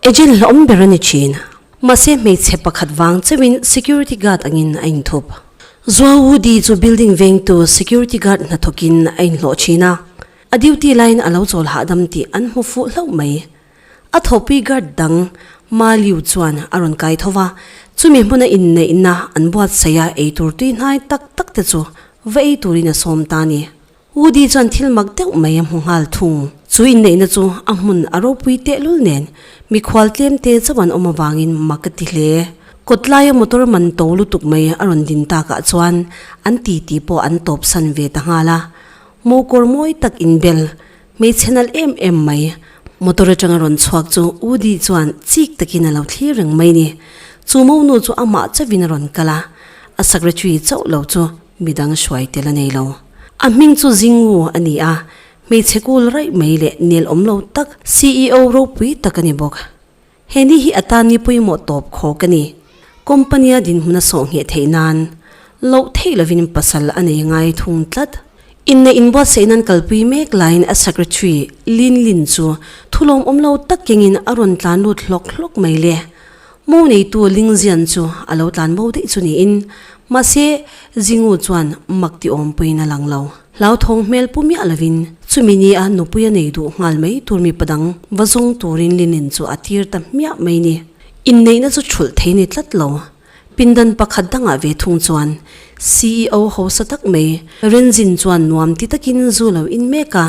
Agent hlawm ber a ni thin. Mahse hmeichhe pakhat vang chauhin security guard angin a inthup. Zhuang Wudi chu building vengtu security guard hnathawkin a inhlawh thin a. A duty laiin a lo chawl hahdam tih an hmu fuh hlauh mai. A thawhpui guard dang Ma Liu chuan a rawn kai tho va, chumi hmuna inneihna an buatsaih a eitur tui hnai tak tak te chu va ei turin a sawm ta a ni. Woody chuan thil mak deuh mai a hmu nghal thung. Chu inneihna chu a hmun a ropui tehlul nen mikhual tlem te chauh an awm avangin mak a ti hle. Kawtlaia motor man to lutuk mai a rawn din takah chuan an titi pawh an tawpsan ve ta nghal a. Mokawr mawi tak inbel Hmeichhe nalh em em mai. Motor atanga rawn chhuak chu Woody chuan chik takin a lo thlir reng mai ni. Chu monu chu amah chauhin a rawn kal a, a secretary chauh lo chu midang hruai tel a nei lo. A hming chu Jingwu a ni a, hmeichhe kul raih mai leh nel awm lo tak CEO ropui tak a ni bawk. He ni hi a tan ni pawimawh tawp khawk a ni. Company-a dinhmun a sawh ngheh theih nan loh theih lovin pasal a nei ngai thung tlat. Inneih inbuatsaih nan kalpui mek laiin a secretary Lin Lin chu thulawm awm lo tak kengin a rawn tlan lut hlawk hlawk mai le. Mo neitu Ling Zian chu a lo tlan bo daih chu niin mahse Jingu chuan mak ti awm pawhin a lang lo. Hlauthawng hmel pu miah lovin chumi ni a nupui a nei duh nghal mai tur mipa dang va zawng turin Linin chu a tir ta hmiah mai ni. Inneihna chu thulh thei ni tlat lo. Pindan pakhat dangah ve thung chuan CEO hausa tak mai Renzin chuan nuam ti takin zu lo in mek a,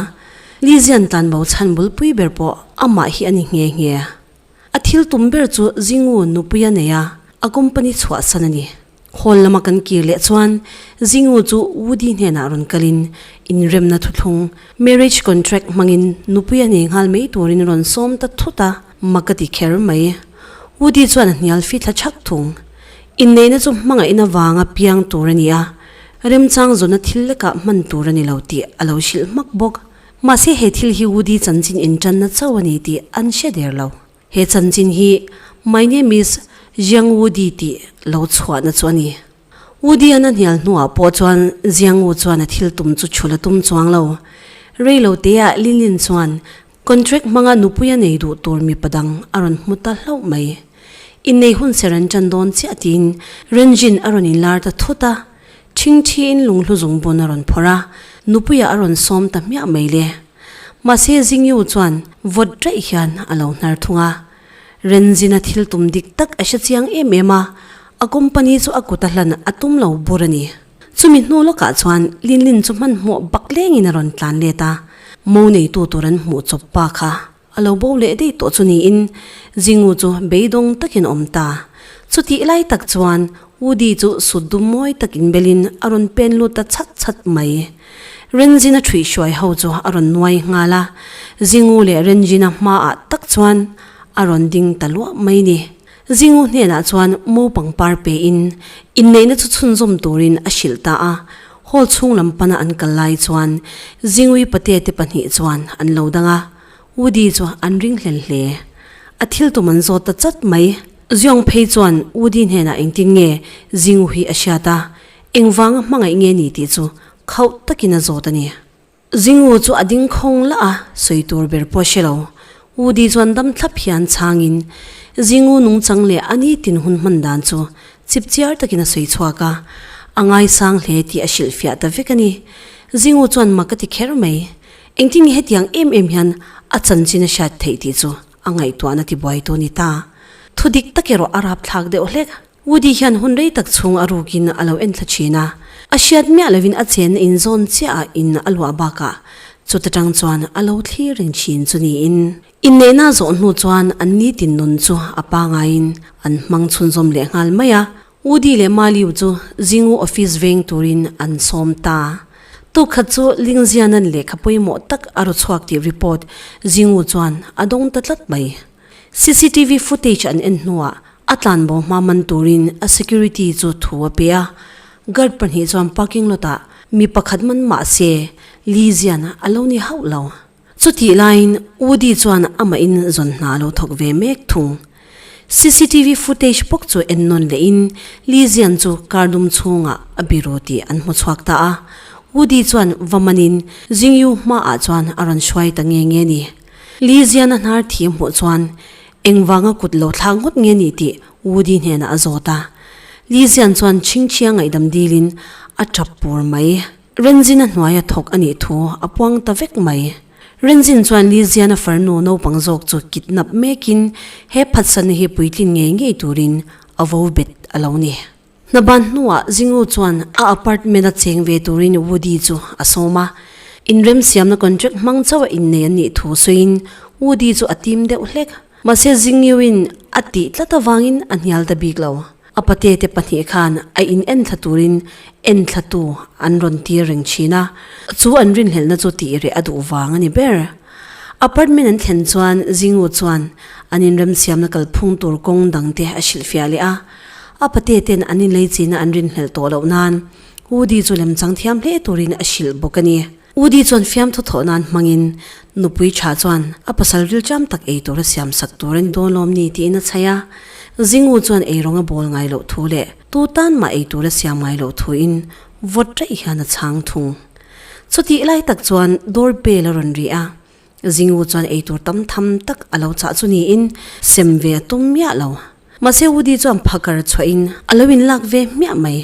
Lizian tlanbo chhan bulpui ber pawh amah hi a ni nghe nghe. A thil tum ber chu Zingu nupui a nei a, a company chhuahsan a ni. Hall lama kan kir leh chuan Zingu chu Woody hnenah rawn kalin inremna thuthlung, marriage contract, hmangin nupui a nei nghal mai turin rawn sawm ta thut a, mak a ti kher mai. Woody chuan a hnial fi thla chhak thung. Inneihna chu hmangaihna vanga piang tur a ni a, remchang zawna thil lekah hman tur a ni lo tih a lo hrilh hmak bawk. Mahse he thil hi Woody chanchin intanna chauh a ni tih an hre der lo. He chanchin hi My name is Jiang Woody tih lo chhuahna chu a ni. Woody an a hnial hnuah pawh chuan Jiang Wu chuan a thil tum chu chhul a tum chuang lo. Rei lo teah Lin Lin chuan contract hmanga nupui a nei duh tur mipa dang a rawn hmu ta hlauh mai. Innei hun ser an ṭan dawn chiah tiin Renjin a rawn inlar ta thut a. Ṭhingṭhiin lunghlu zungbun a rawn phawrh a, nupuiah a rawn sawm ta hmiah mai le. Mahse Jingyu chuan vawt raih hian a lo hnar thung a. Renzina thil tum dik tak a hre chiang em em a, a company chu a kut a hlan a tum lo bur a ni. Chumi hnu lawkah chuan Linlin chu hmanhmawh bak lengin a rawn tlan let a, mo neitu tur an hmuh chawp pa kha A lo bo leh daih tawh chu niin Jingu chu beidawng takin a awm ta. Chutih lai tak chuan Woody chu sut dum mawi tak inbelin a rawn pen lut ta chhat chhat mai. Renjin-a ṭhuihhruai ho chu a rawn nuai nghal a, Jingu leh Renjin-a hmaah tak chuan a rawn ding ta luah mai ni. Jingu hnenah chuan mo pangpar pein inneihna chu chhunzawm turin a hrilh ta a, hall chhung lam pana an kal lai chuan Jingui pate te pahnih chuan an lo dang a. Woody chu an ring hlel hle. A thil tum an zawt ta chat mai. Ziong phei chuan Woody hnenah engtin nge Zingu hi a hriat a, engvanga hmangaih nge ni tih chu khauh takin a zawt a ni. Zingu chu a ding khawng lah a, sawi tur ber pawh a hre lo. Woody chuan dam thlap hian chhangin Zingu nungchang leh a nitin hun hman dan chu chipchiar takin a sawi chhuak a, a ngaisang hle tih a hrilhfiah ta vek a ni. Zingu chuan mak a ti kher mai. Engtin nge hetiang em em hian a chanchin a hriat theih tih chu a ngaihtuahna tibuaitu a ni ta. Thu dik tak erawh a rapthlak deuh hlek. Woody hian hun rei tak chhung a rukin a lo enthla thin a, a hriat miah lovin a chenna in zawn chiah ah in a luah bakah chuta tang chuan a lo thlir reng thin chu niin. Inneihna a zawh hnu chuan an nitin nun chu a pangaiin an hmang chhunzawm leh nghal mai a. Woody leh Maliu chu Zingu office veng turin an sawm ta. Tuk khat chu Lingzianan lehkha pawimawh tak a raw chhuak tih report Zingu chuan a dawng ta tlat mai. Cctv footage an en hnuah a tlanbo hma man turin a security chu thu a pe a. Guard pahnih chuan parking lot ah mi pakhat man mah se Lizian a lo ni hauh lo. Chutih laiin Woody chuan amah in zawn hna a lo thawk ve mek thung. Cctv footage bawk chu en nawn leh in Li Zian chu car dum chhungah a biru tih an hmu chhuak ta a. Woody chuan va man in Jingyu hmaah chuan a rawn hruai ta nge nge ni. Li Zian a hnar thi hmuh chuan. Engvanga kut lo thlak ngawt nge ni tih Woody hnenah a zawt a. Lizian chuan chhingchhia ngaihdam dilin a tap pur mai. Renzin a hnuaia thawk a nih thu a puang ta vek mai. Renzin chuan Lizian a farnu naupang zawk chu kidnap mekin he phatsanna hi puitlin ngei ngei turin a vo bet a lo ni. Hna ban hnuah Zingu chuan a apartment a cheng ve turin Woody chu a sawm a. Inremsiamna contract hmang chauh a innei an nih thu sawiin Woody chu a tim deuh hlek. Mahse Zingyuin a tih tlat avangin a hnial ta bik lo. A pate te pahnih khan a in enthla turin enthlatu an rawn tir reng thin a, chu an rinhlelhna chu tih reh a duh vang a ni ber. Apartment an thlen chuan Zingu chuan an inremsiamna kalphung tur kawng dangte a hrilhfiah leh a. A pate ten an inlei china an rinhlelh tawh loh nan Woody chu lemchang thiam hle turin a hrilh bawk a ni. Woody chuan fiamthu thawh nan hmangin nupui tha chuan a pasal rilṭam tak ei tura siam sak tur a ni dawn lawm ni tiin a chhaih a. Zingu chuan ei rawng a bawl ngai loh thu leh tu tan mah ei tura siam ngai loh thuin vawt raih hian a chhang thung. Chutih lai tak chuan door bell a rawn ri a. Zingu chuan eitur tam tham tak a lo chah chu niin sem ve a tum miah lo. Mahse Woody chuan phakar chhuahin a lo inlak ve hmiah mai.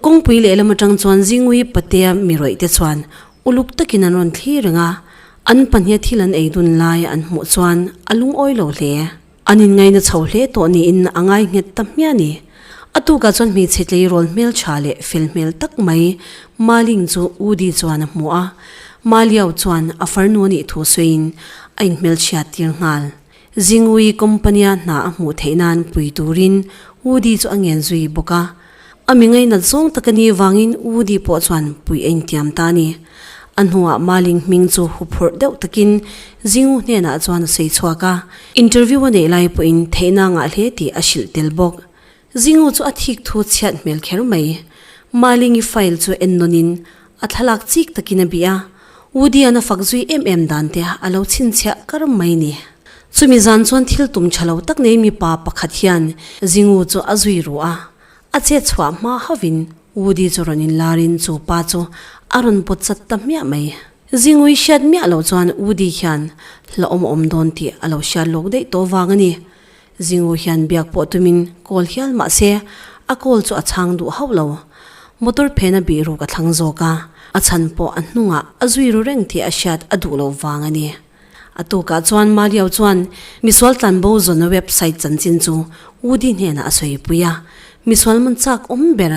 Kawngpui lehlam atang chuan Zingui patea mi rawih te chuan uluk takin an rawn thlir reng a, an pahniha thil an ei dun lai an hmuh chuan a lungawi lo hle. An inngaina chho hle tawh niin a ngai nghet ta hmiah a ni. A tukah chuan hmeichhe tleirawl hmeltha leh fel hmel tak mai Maling chu Woody chuan a hmu a. Ma Liao chuan a farnu a nih thu sawiin a inhmelchhiat tir nghal. Zingui company-a hna a hmuh theih nan pui turin Woody chu a ngen zui bawk a. A mi ngainat zawng tak a nih vangin Woody pawh chuan pui a intiam ta a ni. A hnuah Maling hming chu huphurh deuh takin Zingu hnenah chuan a sawi chhuak a, interview a neih lai pawhin theihna ngah hle tih a hrilh tel bawk. Zingu chu a thik thu chhiat hmel kher mai. Malingi file chu en nawnin a thlalak chik takin a bih a, Woody-a'n a fak zui em em dan te a lo chhinchhiah kar mai ni. Chumi zan chuan thil tum tha lo tak nei mipa pakhat hian Zingu chu a zui ru a, A chet chhuah hma hauhin Woody chu rawn inlarin chu pa chu a rawn pawt chat ta hmiah mai. Zingui hriat miah loh chuan Woody hian hlauhawm a awm dawn tih a lo hriat lawk daih tawh vang a ni. Zingu hian biak pawh tumin call hial mah se a call chu a chhang duh hauh lo. Motor phena bih ruk a thlang zawk a, a chhan pawh a hnungah a zui ru reng tih a hriat a duh loh vang a ni. A tukah chuan Mario chuan misual tlanbo zawnna website chanchin chu Woody hnenah a sawipui a, misual man chak awm ber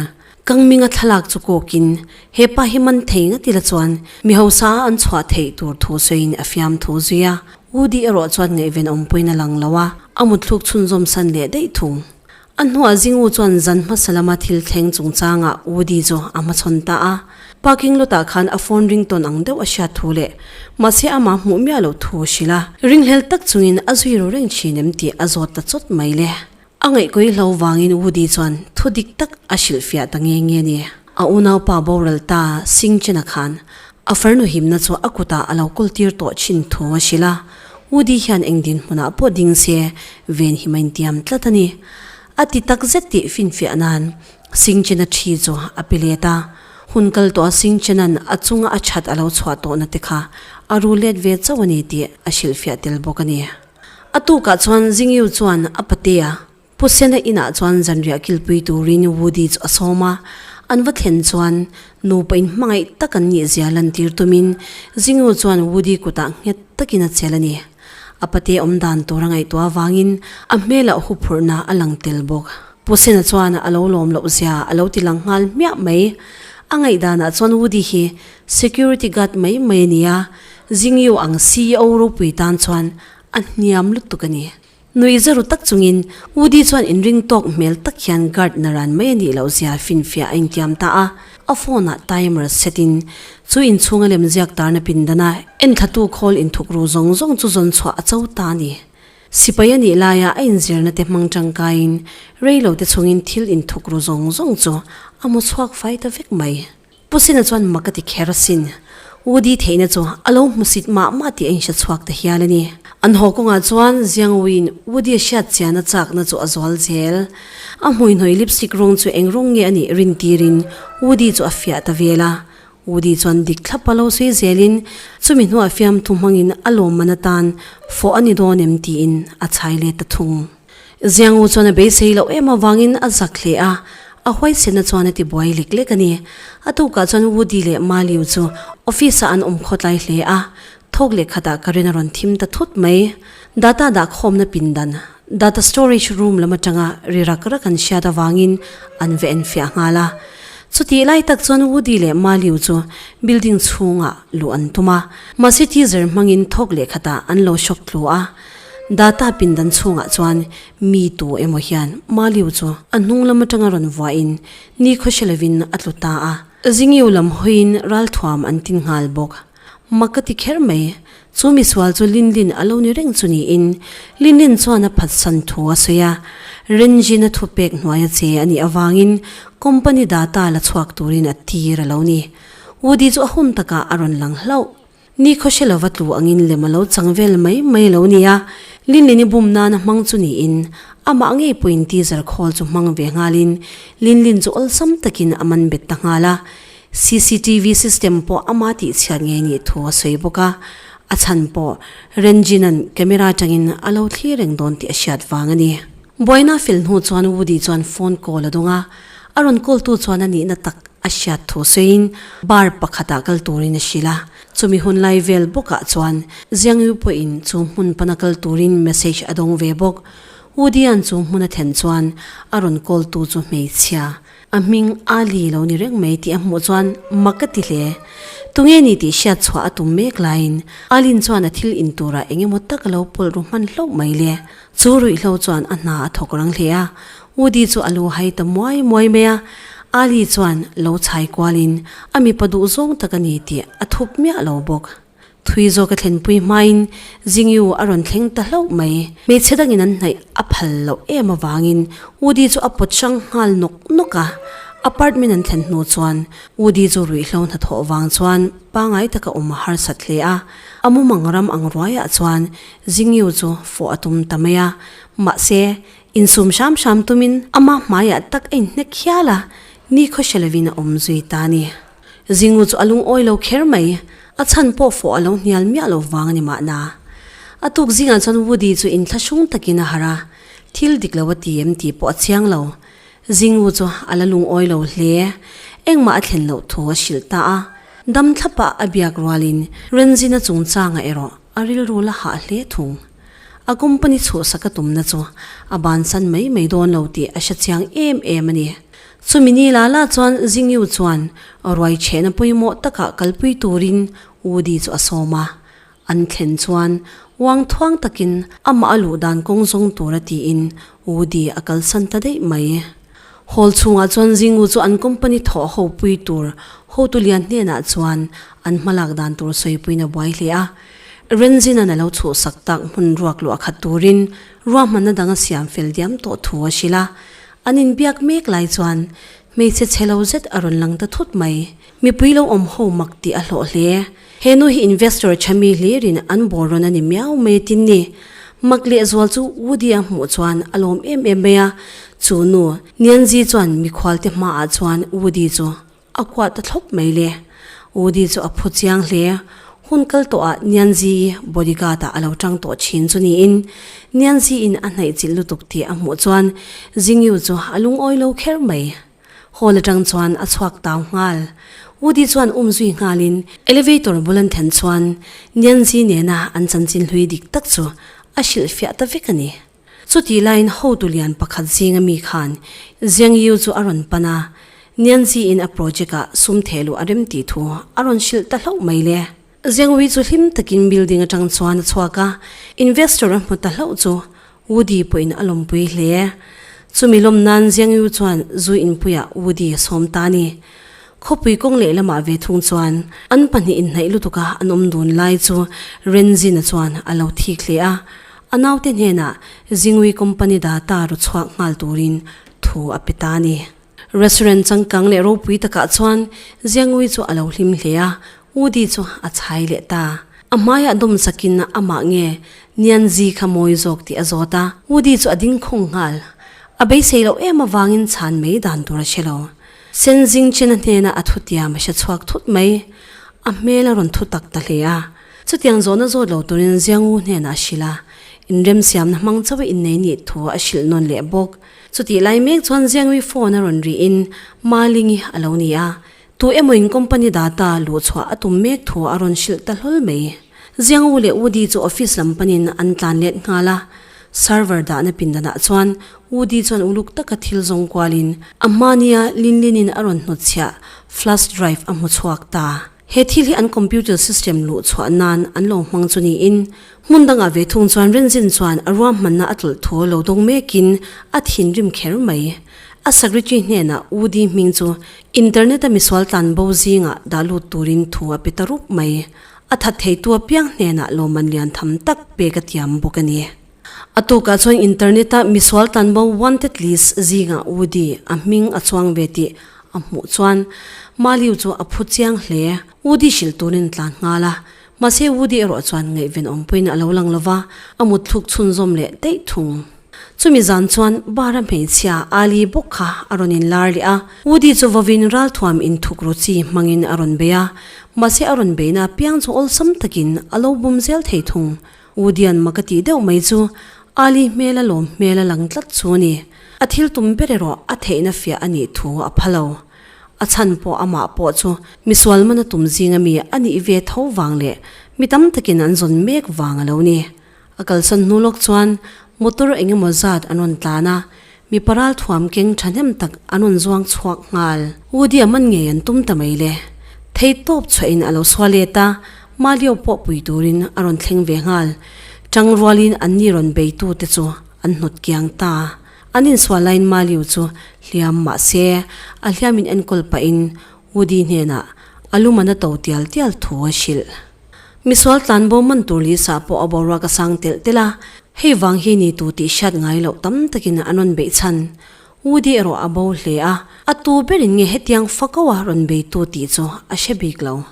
Kangminga thlalak chu kawkin he pa hi man thei nga tila chuan mi hausa a an chhuah theih tur thu sawiin a fiam thu zui a, Woody erawh chuan ngaihven awmpuiin a lang lo a, a mutthluk chhunzawm san leh daih thung. A hnuah Zingu chuan zan hmasa lama thil thleng chungchangah Woody chu a hmachhawn ta a. Parking lot ah khan a phone ringtone ang deuh a hriat thu leh mahse amah hmuh miah loh thu a hrilh a. Ringhlel tak chungin a zui ru reng thin em tih a zawt ta chawt mai le. A ngaihkawi hlo vangin Woody chuan thu dik tak a hrilhfiah ta nge nge ni. A unaupa boral ta Sing Chena khan a farnu himna chu a kutah a lo kawltir tawh thin thu a hrilh a. Woody hian eng dinhmunah pawh ding se ven hi main tiam tlat a ni. A ti tak zet tih finfiah nan Singchena thi chu a pe let a. Hun kal tawh a Singchena'n a chunga a that a lo chhuah tawhna te kha a ru let ve chauh a ni tih a hrilhfiah tel bawk a ni. A tukah chuan Jingyu chuan a patea Pu Sena inah chuan zanriah kilpui turin Woody chu a sawm a, an va thlen chuan nupa inhmangaih tak an nih zia lantir tumin Zingu chuan Woody kutah nghet takin a chelh a ni. A pate awm dan tur a ngaihtuah avangin a hmelah huphurhna a lang tel bawk. Pu Sena chuan a lo lawm loh zia a lo ti lang nghal hmiah mai. A ngaihdanah chuan Woody hi security guard mai mai a ni a, Zingyu ang CEO ropui tan chuan a hniam lutuk a ni. Nui zaru tak chungin Woody chuan inring tawk hmel tak hian guard naran mai a nih loh zia finfiah a intiam ta a. A phone ah timer set in chu inchhunga lemziak tarna pindana enthlatu khawl inthuk ru zawng zawng chu zawn chhuah a cho ta a ni. Sipai a nih laia a inzirna te hmang tangkaiin rei lo te chungin thil inthuk ru zawng zawng chu a mu chhuak fai ta vek mai. Pu Sina chuan mak a ti kher asin. Woody theihna chu a lo hmusit mah mah tih a inhre chhuak ta hial a ni. An haw kawngah chuan Ziangwiin Woody a hriat chian a chakna chu a zual zel. A hmuihnawih lipstick rawng chu eng rawng nge a nih rin tirin Woody chu a fiah ta vel a. Woody chuan dik thlap a lo sawi zelin chumi hnuah fiamthu hmangin a lawmman atan fawh a ni dawn em tiin a chhai let ta thung. Ziangu chuan a beisei loh em avangin a zak hle a, a huaisena chuan a ti buai lek lek a ni. A tukah chuan Woody leh Maliu chu office ah an awm khawtlai hle a, thawk leh khatah Karen a rawn thim ta thut mai. Data dahkhawmna pindan, data storage room lam atanga ri rak rak an hriat avangin an va enfiah nghal a. Chutih lai tak chuan Woody leh Maliu chu building chhungah luh an tum a, mahse teaser hmangin thawk leh khatah an lo shock tlu a. Data pindan chhungah chuan mi tu emaw hian Maliu chu a hnung lam atanga rawn vuahin ni khawhre lovin a tlu ta a. Zingiu lam hawiin ralthuam an tin nghal bawk. Mak ka ti kher mai. Chu misual chu Linlin a lo ni reng chu niin Linlin chuan a phatsan thu a sawi a. Renjin a thupek hnuaia che a nih avangin company data la chhuak turin a tir a lo ni. Woody chu a hun takah a rawn lang hlauh. Ni khawhre lova tlu angin lem a lo chang vel mai mai lo nia, Linlin-i bum nana hmang chu niin amah ngei pawhin teaser khawl chu hmang ve nghalin Linlin chu awlsam takin a man bet ta nghal a. Cctv system pawh ama tihchhiat ngei nih thu a sawi bawk a, a chhan pawh Renjin-a'n camera atangin a lo thlir reng dawn tih a hriat vang a ni. Buaina fel hnu chuan Woody chuan phone call a dawng a, a rawn call tu chuan a nihna tak a hriat thu sawiin bar pakhatah kal turin a hrilh a, chumi hun lai vel bawkah chuan Jiangyu pawhin chu hmun pana kal turin message a dawng ve bawk. Woody-a'n chu hmun a thlen chuan a rawn call tu chu hmeichhia A hming Ali lo ni reng mai tih a hmuh chuan mak a ti hle. Tunge ni tih hriat chhuah a tum mek laiin Alin chuan a thil in turah eng emaw tak a lo pawlh ru hman hlauh mai le. Chu ruihhlo chuan a hna a thawk rang hle a, Woody chu a lu hai ta muai muai mai a. Ali chuan lo chhai kualin a mipa duh zawng tak a ni tih a thup miah lo bawk. Thui zawk a thlenpui hmain Jingyu a rawn thleng ta hlauh mai. Hmeichhe dangin an hnaih a phal loh em avangin Woody chu a pawt hrang nghal nawk nawk a. Apartment an thlen hnu chuan Woody chu ruihhlo hnathawh vang chuan pangai taka awm a harsat hle a. A mumang ram ang ruaiah chuan Jingyu chu fawh a tum ta mai a. Mahse, insum hram hram tumin ama hmaiah tak a inhnek hial a, ni khawhre lovin a awm zui ta a ni. Zingu chu a lungawi lo kher mai, a chhan pawh fawh a lo hnial miah lo vang a ni mahna. A tuk zingah chuan Woody chu inthlahrung takin a harh a, thil dik lo a ti em tih pawh a chiang lo. Zingu chu a la lungawi lo hle, engmah a thlen loh thu a hrilh ta a. Dam thlapah a biak rualin Renzina chungchangah erawh a rilru la hah hle thung. A company chhuhsak a tumna chu a bansan mai mai dawn lo tih a hre chiang em em a ni. Chumi ni la la chuan Jingyu chuan ruai chhehna pawimawh takah kalpui turin Woody chu a sawm a. An thlen chuan uang thuang takin amah a luh dan kawng zawng tura tiin Woody a kalsan ta daih mai. Hall chhungah chuan Jingyu chu an company thawh ho pui tur hotu lian hnenah chuan an hmalak dan tur sawipuiin a buai hle a. Renzina'n a lo chhuhsak tak hmun ruak luah khat turin ruahmanna dang a siam fel diam tawh thu a hrilh a. An inbiak mek lai chuan hmeichhe chhe lo zet a rawn lang ta thut mai. Mipui lo awm ho mak tih a hlawh hle. He nu hi investor tha mi hlirin an bawr rawn a ni miau mai tin ni. Mak lehzual chu Woody a hmuh chuan a lawm em em mai a. Chu nu, Nianzi chuan mikhualte hmaah chuan Woody chu A kuah ta thlawp mai le. Woody chu a phu chiang hle. Hun kal tawhah Nianzi-i bodyguard-ah a lo tang tawh thin chu niin Nianzi-in a hnaih chilh lutuk tih a hmuh chuan Jingyu chu a lungawi lo kher mai. Hall atang chuan a chhuak tau nghal. Woody chuan um zui nghalin elevator bul an then chuan Nianzi nena an chanchin hlui dik tak chu a hrilhfiah ta vek a ni. Chutih laiin hotu lian pakhat zinga mi khan Zheng Yu chu a rawn pan a, Nianzi in a project ah sum theh luh a rem tih thu a rawn hrilh ta hlauh mai le. Zheng Wi chu hlim takin building atang chuan a chhuak a, investor a hmu ta hlauh chu Woody pawhin a lawmpui hle. Chumi lawm nan Zheng Yu chuan zu inpuiah Woody a sawm ta a ni. Khawpui kawng lehlamah ve thung chuan an pahnih inhnaih lutuka an awm dun lai chu Renzina chuan a lo thik hle a, A naute hnenah Zingui company data ru chhuak nghal turin thu a pe ta a ni. Restaurant changkang leh ropui takah chuan Zingui chu a lo hlim hle a, Woody chu a chhai leh ta. A hmaiah dawm sakin amah nge Nianzi kha mawi zawk tih a zawt a, Woody chu a ding khung nghal. A beisei loh em avangin chhan mai dan tur a hre lo. Senzing Chena hnena a thutiam a hre chhuak thut mai. A hmel a rawn thu tak ta hle a. Chutiang zawhna zawt lo turin Ziangu hnenah a hrilh a, inremsiamna hmang chauh a innei nih thu a hrilh nawn leh bawk. Chutih lai mek chuan Ziangui phone a rawn rihin Malingi a lo ni a, tu emawin company data luhchhuah a tum mek thu a rawn hrilh ta hlawl mai. Ziangu leh Woody chu office lam panin an tlan let nghal a, server dahna pindanah chuan Woody chuan uluk taka thil zawng kualin a hmania Linlinin a rawn hnutchhiah flash drive a hmu chhuak ta. He thil hi an computer system luh chhuah nan an lo hmang chu niin, hmun dangah ve thung chuan Renzin chuan a ruahmanna a tlawlh thu lo dawng mekin a thinrim kher mai. A secretary hnenah Woody hming chu internet-a misual tlan bo zingah dah lut turin thu a pe ta rup mai. A that theitu apiang hnenah lawmman lian tham tak pek a tiam bawk a ni. A tukah chuan internet-a misual tlanbo wanted list zingah Woody a hming a chuang ve tih a hmuh chuan Maliu chu a phu chiang hle. Woody hrilh turin a tlan nghal a, mahse Woody erawh chuan ngaihven awmpuiin a lo lang lova, a mutthluk chhunzawm leh daih thung. Chumi zan chuan bar-a hmeichhia Ali bawk kha a rawn inlar leh a, Woody chu vawin ralthuam inthuk ru chi hmangin a rawn bei a, mahse a rawn beihna apiang chu awlsam takin a lo bum zel thei thung. U Dian mak a tih deuh mai chu Ali hmel a lawm hmel a lang tlat chu a ni. A thil tum ber erawh a theihna fiah a nih thu a pha lo. A chhan pawh amah pawh chu misual mana tum zing ami a nih ve tho vang leh mi tam takin an zawn mek vang a lo ni. A kalsan hnu lawk chuan motor eng emaw zat an rawn tlan a, mi paral thuam keng thahnem tak an rawn zuang chhuak nghal. Woody a man ngei an tum ta mai le. Thei tawp chhuahin a lo sual let a, Malio pawh pui turin a rawn thleng ve nghal. Tang rualin an ni rawn beitu te chu an hnawt kiang ta. An insual laiin Malio chu hliam mah se, a hliamin enkawl pahin Woody hnenah a luman a to tial tial thu a hrilh. Misual tlanbo man tur Lisa pawh a boruak a sang telh telh a, hei vang hi ni tu tih hriat ngai loh tam takin an rawn beih chhan. Woody erawh a bo hle a, a tu berin nge hetiang fako a rawn beitu tih chu a hre bik lo.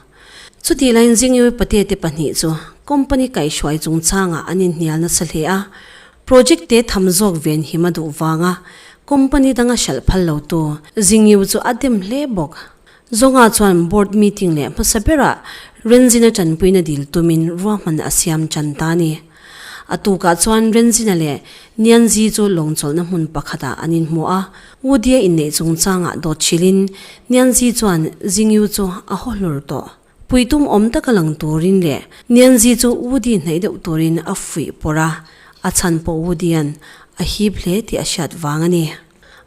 Chutih laiin Zingyewi pate te pahnih chu company kaihhruai chungchangah an inhnial nasa hle a, project te tham zawk ven him a duh vanga company danga hralh phal lo tu Zingyew chu a dem hle bawk. Zawnga chuan board meeting leh hmasa berah Renzina tanpuina dil tumin ruahman a siam tan ta a ni. A tukah chuan Renzina leh Nianzi chu lawngchawlhna hmun pakhatah an inhmu a, Woody-a inneih chungchangah dawt hrilhin Nianzi chuan Jingyu chu a haw hlur tawh. Puitum awm taka lang turin leh Nianzi chu Woody hnaih deuh turin a fuih pawrh a, a chhan pawh Woody-a'n a hip hle tih a hriat vang a ni.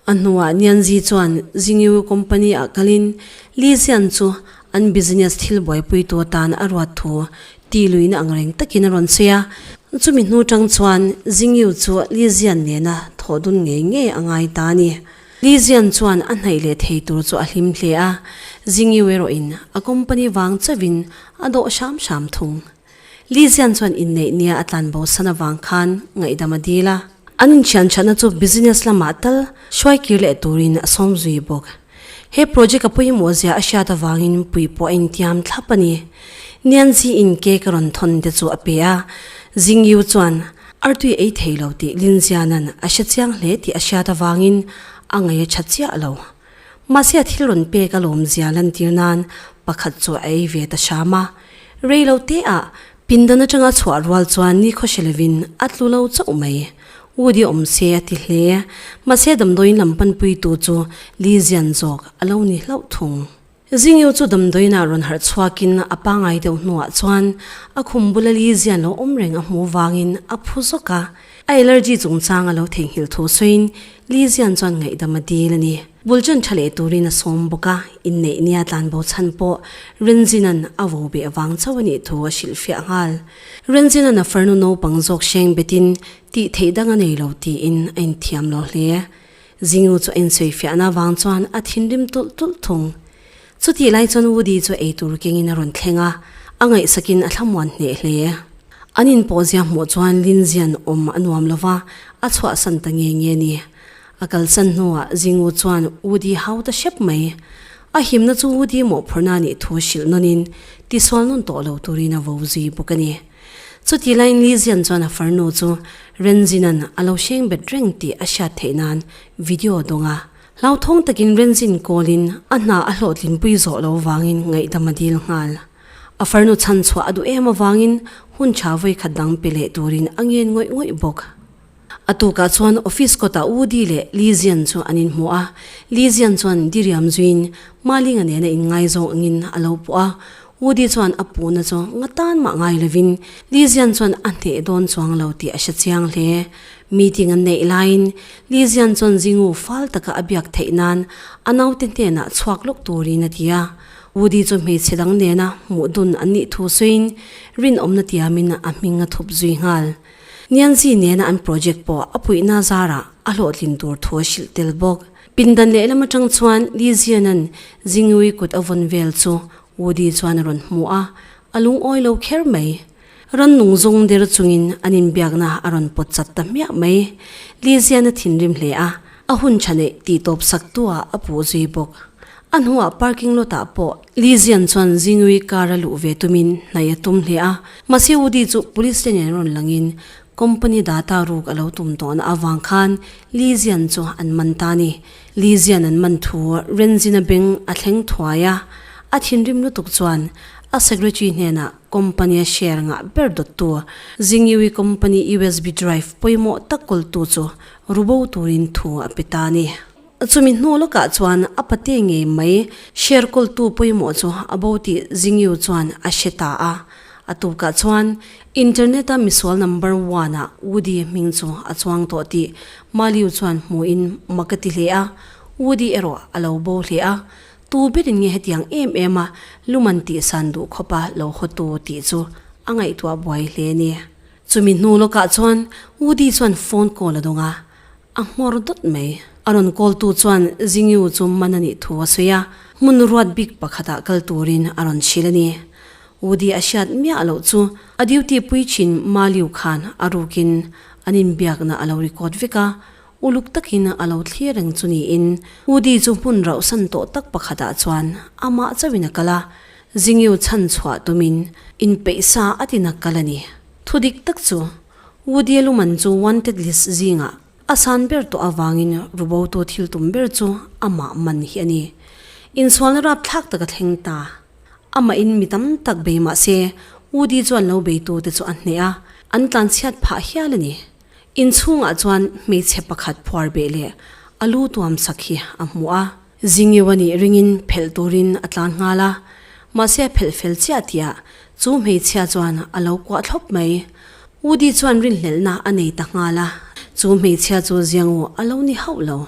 A hnuah Nianzi chuan Jingyu company ah kalin Li Zian chu an business thil buaipuitu atan a ruat thu ti luihna ang reng takin a rawn sawi a. Chumi hnu tang chuan Jingyu chu Li Zian nena thawh dun ngei ngei a ngai ta a ni. Li Zian chuan a hnaih leh thei tur chu a hlim hle a, Jingyu erawhin a company vang chauhin a dawh hram hram thung. Li Zian chuan inneih nia a tlan bo san avang khan ngaihdam a dil a. An inthianthatna chu business lamah tal hruai kir leh turin a sawm zui bawk. He project a pawimawh zia a hriat avangin pui pawh a intiam thlap a ni. Nianzi in cake a rawn thawn te chu a pe a, Jingyu chuan artui ei thei lo tih Lin Ziana'n a hre chiang hle tih a hriat avangin a ngaih a tha chiah lo. Mahse a thil rawn pek a lawmzia lantir nan pakhat chu a ei ve ta hram a. Rei lo te ah pindan atanga chhuah rual chuan ni khaw hre lovin a tlu lo chauh mai. Woody awm se a ti hle. Mahse damdawiin lam panpuitu chu Li Zian zawk a lo ni hlauh thung. Zingyu chu damdawiinah rawn harh chhuakin a pangai deuh hnuah chuan a khum bula Li Zian lo awm reng a hmuh vangin a phu zawk a. A allergy chungchang a lo theihnghilh thu sawiin Li Zian chuan ngaihdam a dil a ni. Bul ṭan ṭha leh turin a sawm bawk a, inneih nia tlanbo chhan pawh Renzinan a vo beh vang chauh a nih thu a hrilhfiah nghal. Renzinan a farnu naupang zawk hreng betin tih theih dang a nei lo tiin a inthiam lo hle. Zingnu chu a insawifiahna vang chuan a thinrim tulh tulh thung. Chutih lai chuan Woody chu eitur kengin a rawn thleng a, a ngaihsakin a thlamuan hneh hle. An inpawhzia hmuh chuan Lindsay-a'n awm a nuam lo va, a chhuahsan ta nge nge a ni. A kalsan hnuah Zingu chuan Woody hau ta hrep mai. A himna chu Woody mawhphurhna a nih thu hrilh nawnin tisual nawn tawh lo turin a vo zui bawk a ni. Chutih laiin Lizian chuan a farnu chu Renzina'n a lo hreng bet reng tih a hriat theih nan video a dawng a. Hlauthawng takin Renzin kawlin a hna a hlawhtlinpui zawh lo vangin ngaihdam a dil nghal. A farnu chhan chhuah a duh em avangin hun tha vawikhat dang pe leh turin a ngen ngawih ngawih bawk. A tukah chuan office kawtah Woody leh Lizian chu an inhmu a, Lizian chuan diriam zuiin Malinga nena inngaizawng angin a lo puh a, Woody chuan a puhna chu nga tan mah ngai lovin Lizian chuan a hneh dawn chuang lo tih a hre chiang hle. Meeting an neih laiin Lizian chuan Zingu fal taka a biak theih nan a naute hnenah chhuak lawk turin a ti a, Woody chu hmeichhe dang nena hmuh dun an nih thu sawiin rinawmna tiamin a hming a thup zui nghal. Nianzi nena an project pawh a puihna zarah a hlawhtlin tur thu a hrilh tel bawk. Pindan lehlam atang chuan Li Ziana'n Zingui kut a vawn vel chu Woody chuan a rawn hmu a, a lungawi lo kher mai. Rannung zawng der chungin an inbiakna a rawn pawt chat ta hmiah mai. Li Ziana thinrim hle a, a hun tha neih tih tawp sak tu ah a puh zui bawk. A hnuah parking lot ah pawh Li Zian chuan Zingui car a luh ve tumin hnaih a tum hle a, mahse Woody chu police te nen rawn langin company data ruk a lo tum tawhna avang khan Li Zian chu an man ta a ni. Li Zian an man thu Renzina beng a thleng thuai a, a thinrim lutuk chuan a secretary hnenah company a share ngah ber dawttu Zingui company USB drive pawimawh tak kawltu chu rubo turin thu a pe ta a ni. Chumi hnu lawkah chuan a pate ngei mai share kawltu pawimawh chu a bo tih Zingyu chuan a hre ta a. A tukah chuan internet a misual number one ah Woody hming chu a chuang tawh tih Maliu chuan hmuhin mak a ti hle a. Woody erawh a lo bo hle a. Tu berin nge hetiang em em a luman tihsan duh khawpa lo hawtu tih chu a ngaihtuah buai hle a ni. Chumi hnu lawkah chuan Woody chuan phone call a dawng a. A nghawr dawt mai. A rawn kawltu chuan Zingyu chu man a nih thu a sawi a, hmun ruat bik pakhatah kal turin a rawn hrilh a ni. Woody a hriat miah loh chu a duty pui thin Ma Liu khan a rukin an inbiakna a lo record vek a, uluk takin a lo thlir reng chu niin Woody chu hmun rauhsan tawh tak pakhatah chuan amah chauhin a kal a, Zingyu chhan chhuah tumin inpeihsa a ti nak kal a ni. Thudik tak chu Woody Luman chu wanted list zingah a san ber tawh avangin rubotu thil tum ber chu amah man hi a ni. Insualna rapthlak tak a thleng ta. Amahin mi tam tak bei mah se Woody chuan lo beitute chu a hneh a, an tlanchhiat phah hial a ni. Inchhungah chuan hmeichhe pakhat phuar beh leh a lu tuam sak hi a hmu a. Zingeu a nih ringin phelh turin a tlan nghal a, mahse a phelh fel chiah tihah chu hmeichhia chuan a lo kuah thlawp mai. Woody chuan rinhlelhna a nei ta nghal a, chu hmeichhia chu Ziangu a lo ni hauh lo.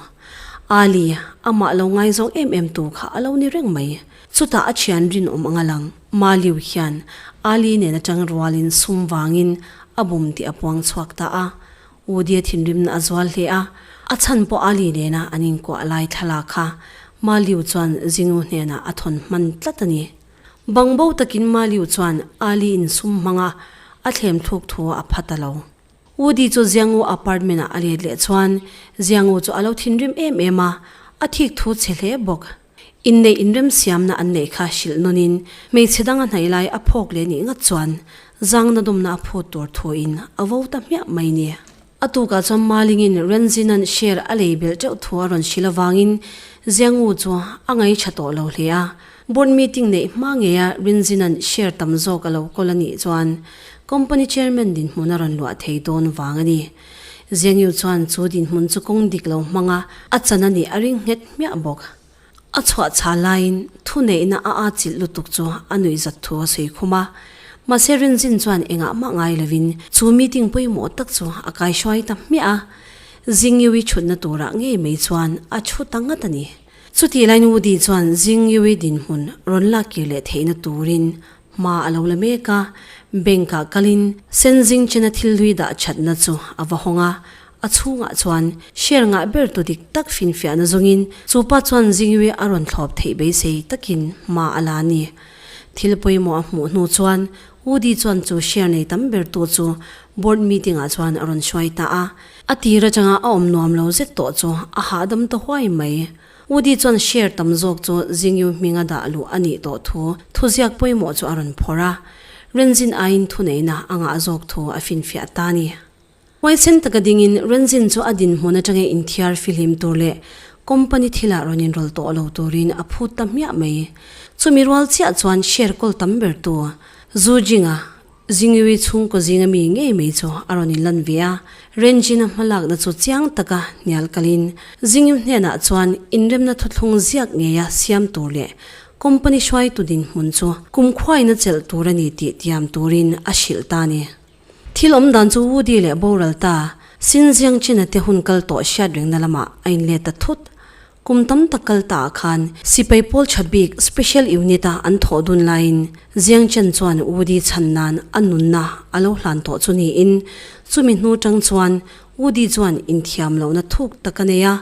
Ali, amah lo ngaizawng em em tu kha a lo ni reng mai. Chutah a thian rinawm anga lang Ma Liu hian Ali nen atang rualin sum vangin a bum tih a puang chhuak ta a. Woody-a thinrimna a zual hle a, a chhan pawh Ali nena an inkuah lai thlalak kha Ma Liu chuan Zingnu hnenah a thawn hman tlat a ni. Bangbo takin Ma Liu chuan Ali insum hmanga a thlem thluk thu a pha ta lo. Woody chu Ziangu apartment-ah a let leh chuan Ziangu chu a lo thinrim em em a, a thik thu chhe hle bawk. Inneih inremsiamna an neih kha hrilh nawnin hmeichhe dang a hnaih lai a phawk leh nih ngat chuan zangna dawmna a phut tur thuin a vo ta hmiah mai ni. A tukah chuan Malingin Renzinan share a lei belh teuh thu a rawn hrilh avangin Ziangu chu a ngaihṭha tawh lo hle a. Board meeting neih hma ngeia Rinzinan share tam zawk a lo kawl a nih chuan company chairman dinhmun a rawn luah thei dawn vang a ni. Zengyu chuan chu dinhmun chu kawng dik lo hmanga a chan a nih a ring nghet hmiah bawk. A chhuah chhah laiin thuneihna a atchilh lutuk chu a nuihzat thu a sawi khum a. Mahse Rinzin chuan engah mah ngai lovin chu meeting pawimawh tak chu a kaihruai ta hmiah a. Zingyui chhutna turah ngei mai chuan a thu ta ngat a ni. Chutih laiin Woody chuan Zingyui dinhmun rawn lak kir leh theihna turin Hma a lo la mek a, bank ah kalin Senzing chena thil hlui dah thatna chu a va hawng a, a chhungah chuan share ngah ber tu dik tak finfiahna zawngin chu pa chuan Zingwi a rawn thlawp theih beisei takin hma a la a ni. Thil pawimawh a hmuh hnu chuan Woody chuan chu share nei tam ber tu chu board meeting ah chuan a rawn hruai ta a, a tir atanga a awm nuam lo zet tawh chu a hahdam ta huai mai. Woody chuan share tam zawk chu Zingyu hminga dah luh a nih tawh thu thuziak pawimawh chu a rawn phawrh a, Renzin aiin thuneihna a ngah zawk thu a finfiah ta a ni. Huaisen taka dingin Renzin chu a dinhmun atanga inthiar fihlim tur leh Company thilah rawn inrawlh tawh lo turin a phut ta hmiah mai. Chumi rual chiah chuan share kawl tam ber tu Zhu Jing-a Zingyui chhungkaw zinga mi ngei mai chu a rawn inlan ve a, Renjin-a hmalakna chu chiang taka hnial kalin Zingyu hnenah chuan inremna thuthlung ziak ngeia siam tur leh company hruaitu dinhmun chu kumkhuain a chelh tur a ni tih tiam turin a hrilh ta a ni. Thil awm dan chu Woody leh boral ta Xinjiang China te hun kal tawh hriat rengna lamah a inlet ta thut. Kum tam tak kal ta ah khan sipai pawl tha bik Special Unit a an thawh dun laiin Jiang Chen chuan Woody chhan nan a nunna a lo hlan tawh chu niin chumi hnu tang chuan Woody chuan inthiam lohna thuk tak a nei a,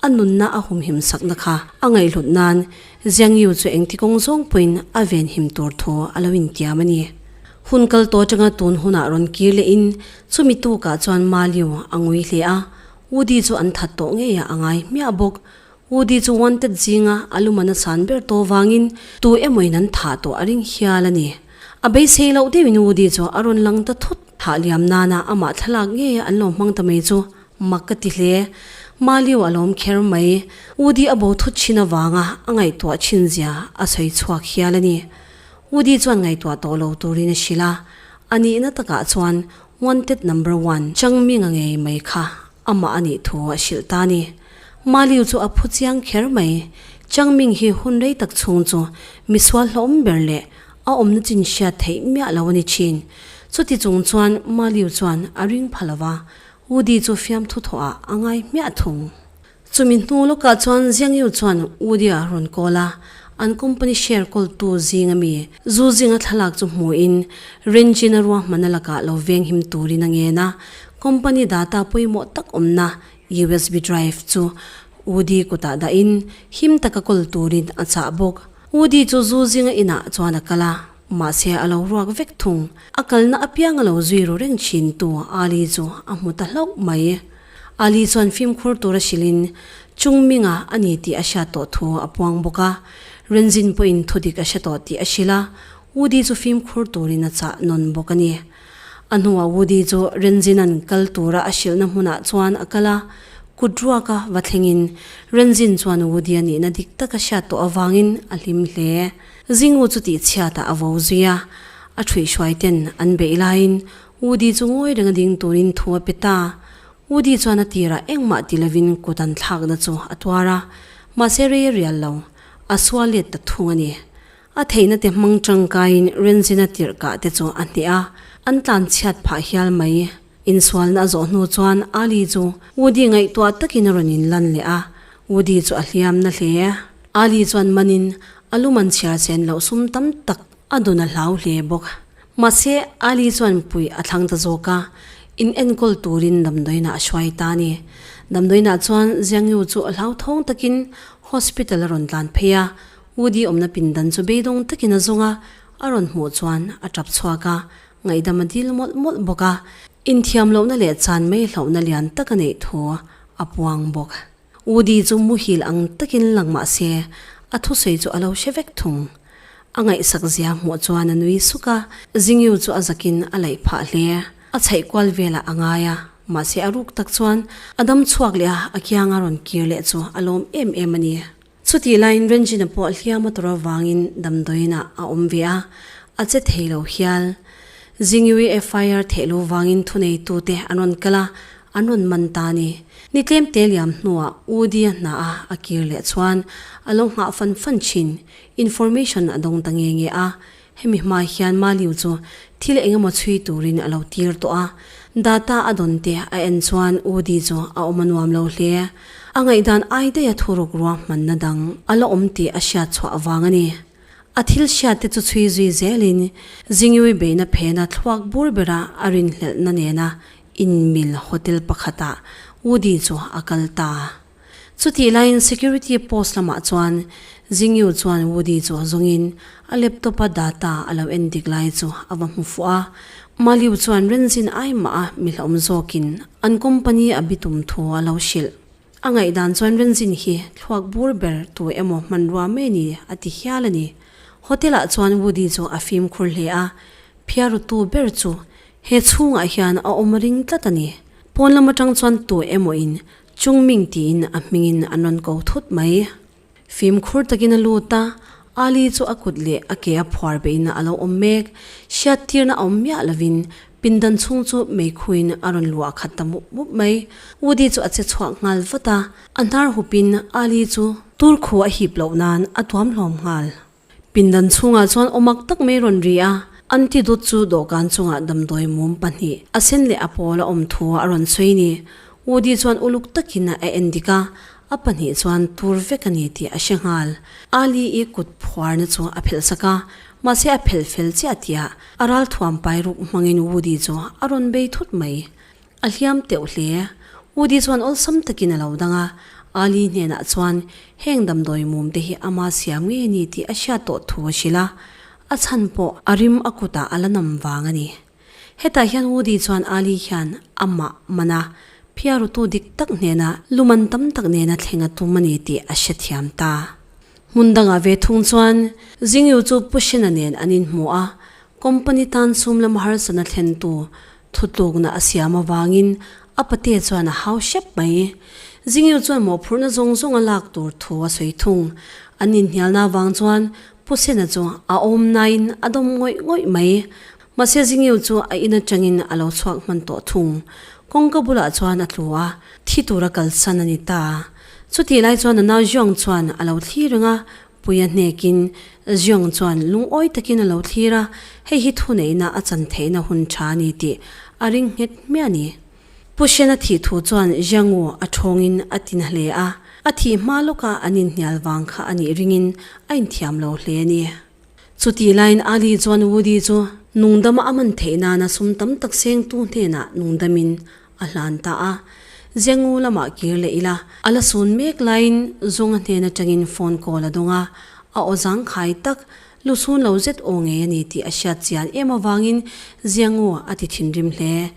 a nunna a humhim sakna kha a ngaihhlut nan Jiang Yu chu engti kawng zawng pawhin a venhim tur thu a lo intiam a ni. Hun kal tawh atanga tun hunah rawn kir lehin chumi tukah chuan Ma Liu a ngui hle a, Woody chu an that tawh ngei a a ngai hmiah bawk. Woody chu wanted zinga a luman a san ber tawh vangin tu emawin an thah tawh a ring hial a ni. A beisei loh deuhin Woody chu a rawn lang ta thut. Thah liam nana amah thlalak ngei a an lo hmang ta mai chu mak ka ti hle. Maliu a lawm kher mai. Woody a bo thut thin avanga a ngaihtuah thin zia a sawi chhuak hial a ni. Woody chuan ngaihtuah tawh lo turin a hrilh a, a nihna takah chuan Wanted number one Changminga ngei mai kha amah a nih thu a hrilh ta a ni. Maliu chu a phu chiang kher mai. Changming hi hun rei tak chhung chu misual hlawm ber leh a awmna chin hriat theih miah lo a ni thin. Chuti chung chuan Maliu chuan a ring pha lo va, Woody chu fiamthu thawhah a ngai hmiah thung. Chumi hnu lawkah chuan Jiangyu chuan Woody-a rawn call a, an company share kawltu zinga mi zu zinga thlalak chu hmuhin Renjin-a ruahmanna lakah lo venghim turin a ngen a, company data pawimawh tak awmna USB drive chu Woody kutah dahin him taka kawl turin a chah bawk. Woody chu zu zinga inah chuan a kal a, mahse a lo ruak vek thung. A kalna apianga lo zui ru reng thintu Ali chu a hmu ta hlauh mai. Ali chuan fimkhur tura hrilhin Chung Minga a ni tih a hriat tawh thu a puang bawk a. Renzin pawhin thudik a hre tawh tih a hrilh a, Woody chu fimkhur turin a chah nawn bawk a ni. A hnuah Woody chu Renzina'n kal tura a hrilhna hmunah chuan a kal a, kut ruaka va thlengin Renzin chuan Woody a nihna dik tak a hriat tawh avangin a hlim hle. Zingu chu tihchhiatah a vo zui a, a ṭhuihhruaiten an beih laiin Woody chu ngawi reng a ding turin thu a pe ta. Woody chuan a tirah engmah ti lovin kut an thlakna chu a tuar a, mahse rei a rial lo, a sual let ta thung a ni. A theihna te hmang tangkaiin Renzina tirh kah te chu a hneh a, an tlan chhiat phah hial mai. Insualna a zawh hnu chuan Ali chu Woody ngaihtuah takin a rawn inlan leh a, Woody chu a hliam na hle. Ali chuan manin a lum an chhiar chen loh sum tam tak a dun a hlau hle bawk. Mahse, Ali chuan puih a thlang ta zawk a, in enkawl turin damdawiinah a hruai ta a ni. Damdawiinah chuan Jiangyu chu a hlauthawng takin hospital a rawn tlan phei a, Woody awmna pindan chu beidawng takin a zawng a, a rawn hmuh chuan a tap chhuak a, ngaihdam a dil mawlh mawlh bawk a, inthiam lohna leh chan mai hlauhna lian tak a neih thu a puang bawk. Woody chu muhil ang takin lang mah se, a thusawi chu a lo hre vek thung. A ngaihsak zia hmuh chuan a nui suk a, Zingyu chu a zakin a laih phah hle. A chhaih kual velah a ngai a, mahse a ruk tak chuan a dam chhuak leh a, a kianga rawn kir leh chu a lawm em em a ni. Chutih laiin Renjin-a pawh hliam a tawrh avangin damdawiinah a awm ve a, a che thei lo hial. Zingyu-i FIR theh lo vangin thuneitute an rawn kal a, an rawn man ta a ni. Ni tlemte liam hnuah Woody-a hna a a kir leh chuan a lo nghah fan fan thin. Information a dawng ta nge nge a, hemi hma hian Maliu chu thil eng emaw chhui turin a lo tir tawh a. Data a dawn te a en chuan Woody chu a awm a nuam lo hle. A ngaihdan ai daih a thuruk ruahmanna dang a la awm tih a hriat chhuah avang a ni. A thil hriat te chu chhui zui zelin Zingyui beihna phena thluak bur bera a rinhlelhna nena inmil hotel pakhatah Woody chu a kal ta. Chutih laiin security post lamah chuan Jingyu chuan Woody chu zawngin a laptop a data a lo en dik lai chu a va hmu fuh a. Maliu chuan Renzin ai mah a mi hlauhawm zawkin an company a bitum thu a lo hrilh. A ngaihdan chuan Renzin hi thluak bur ber tu emaw hmanrua mai ni a ti hial a ni. Hotel ah chuan Woody chu a fimkhur hle a, phiarutu ber chu he chhungah hian a awm ring tlat a ni. Pawn lam atang chuan tu emaw in. Chungming tiin a hmingin an rawn ko thut mai. Fimkhur takin a lut a, Ali chu a kut leh a ke a phuar beihin a lo awm mek. Hriattirna a awm miah lovin pindan chhung chu meikhuin a rawn luah khat ta mup mup mai. Woody chu a che chhuak nghal vat a, a hnar hupin Ali chu tur khu a hip loh nan a tuam hlawm nghal. Pindan chhungah chuan awmak tak mai rawn ri a, antidote chu dawhkan chungah damdawi mum pahnih a sen leh a pawl a awm thu a rawn sawi ni. Woody chuan uluk takin a en dik a, a pahnih chuan tur vek a ni tih a hre nghal. Ali-i kut phuarna chu a phelh sak a, mahse a phelh fel chiah tihah a ralthuam pai ruk hmangin Woody chu a rawn bei thut mai. A hliam teuh hle. Woody chuan awlsam takin a lo dang a, Ali hnenah chuan heng damdawi mum te hi ama siam ngei a ni tih a hriat tawh thu a hrilh a, a chhan pawh a rim a kutah a la nam vang a ni. Hetah hian Woody chuan Ali hian amah man a, phiarutu dik tak hnena luman tam tak nena thleng a tum a ni tih a hrethiam ta. Hmun dangah ve thung chuan Zingyu chu Pu Shena nen an inhmu a, company tan sum lama harsatna thlentu Thutlukna a siam avangin a pate chuan a hau hrep mai. Zingyu chuan mawhphurhna zawng zawng a lak tur thu a sawi thung. An inhnialna avang chuan Pu Sena chu a awm nain a dawm ngawih ngawih mai. Mahse Zingyu chu a in atangin a lo chhuak hman tawh thung. Kawngka bulah chuan a tlu a, thi tura kalsan a ni ta. Chutih lai chuan a nau Zhuang chuan a lo thlir reng a, Puia hnekin Ziong chuan lungawi takin a lo thlir a, hei hi thuneihna a chan theihna hun tha a ni tih a ring nghet hmiah a ni. Pu Shena thih thu chuan Jiangu a thawngin a ti na hle a, a thih hma lawka an inhnial vang kha a nih ringin a inthiam lo hle a ni. Chutih laiin Ali chuan Woody chu nungdama a man theih nana sum tam tak sengtu hnenah nungdamin a hlan ta a. Zengu lamah kir leh ila, a la sun mek laiin Zawnga hnen atangin phone call a dawng a, a aw zangkhai tak, lu chhun lo zet aw ngei a ni tih a hriat chian em avangin Ziangu a ti thinrim hle.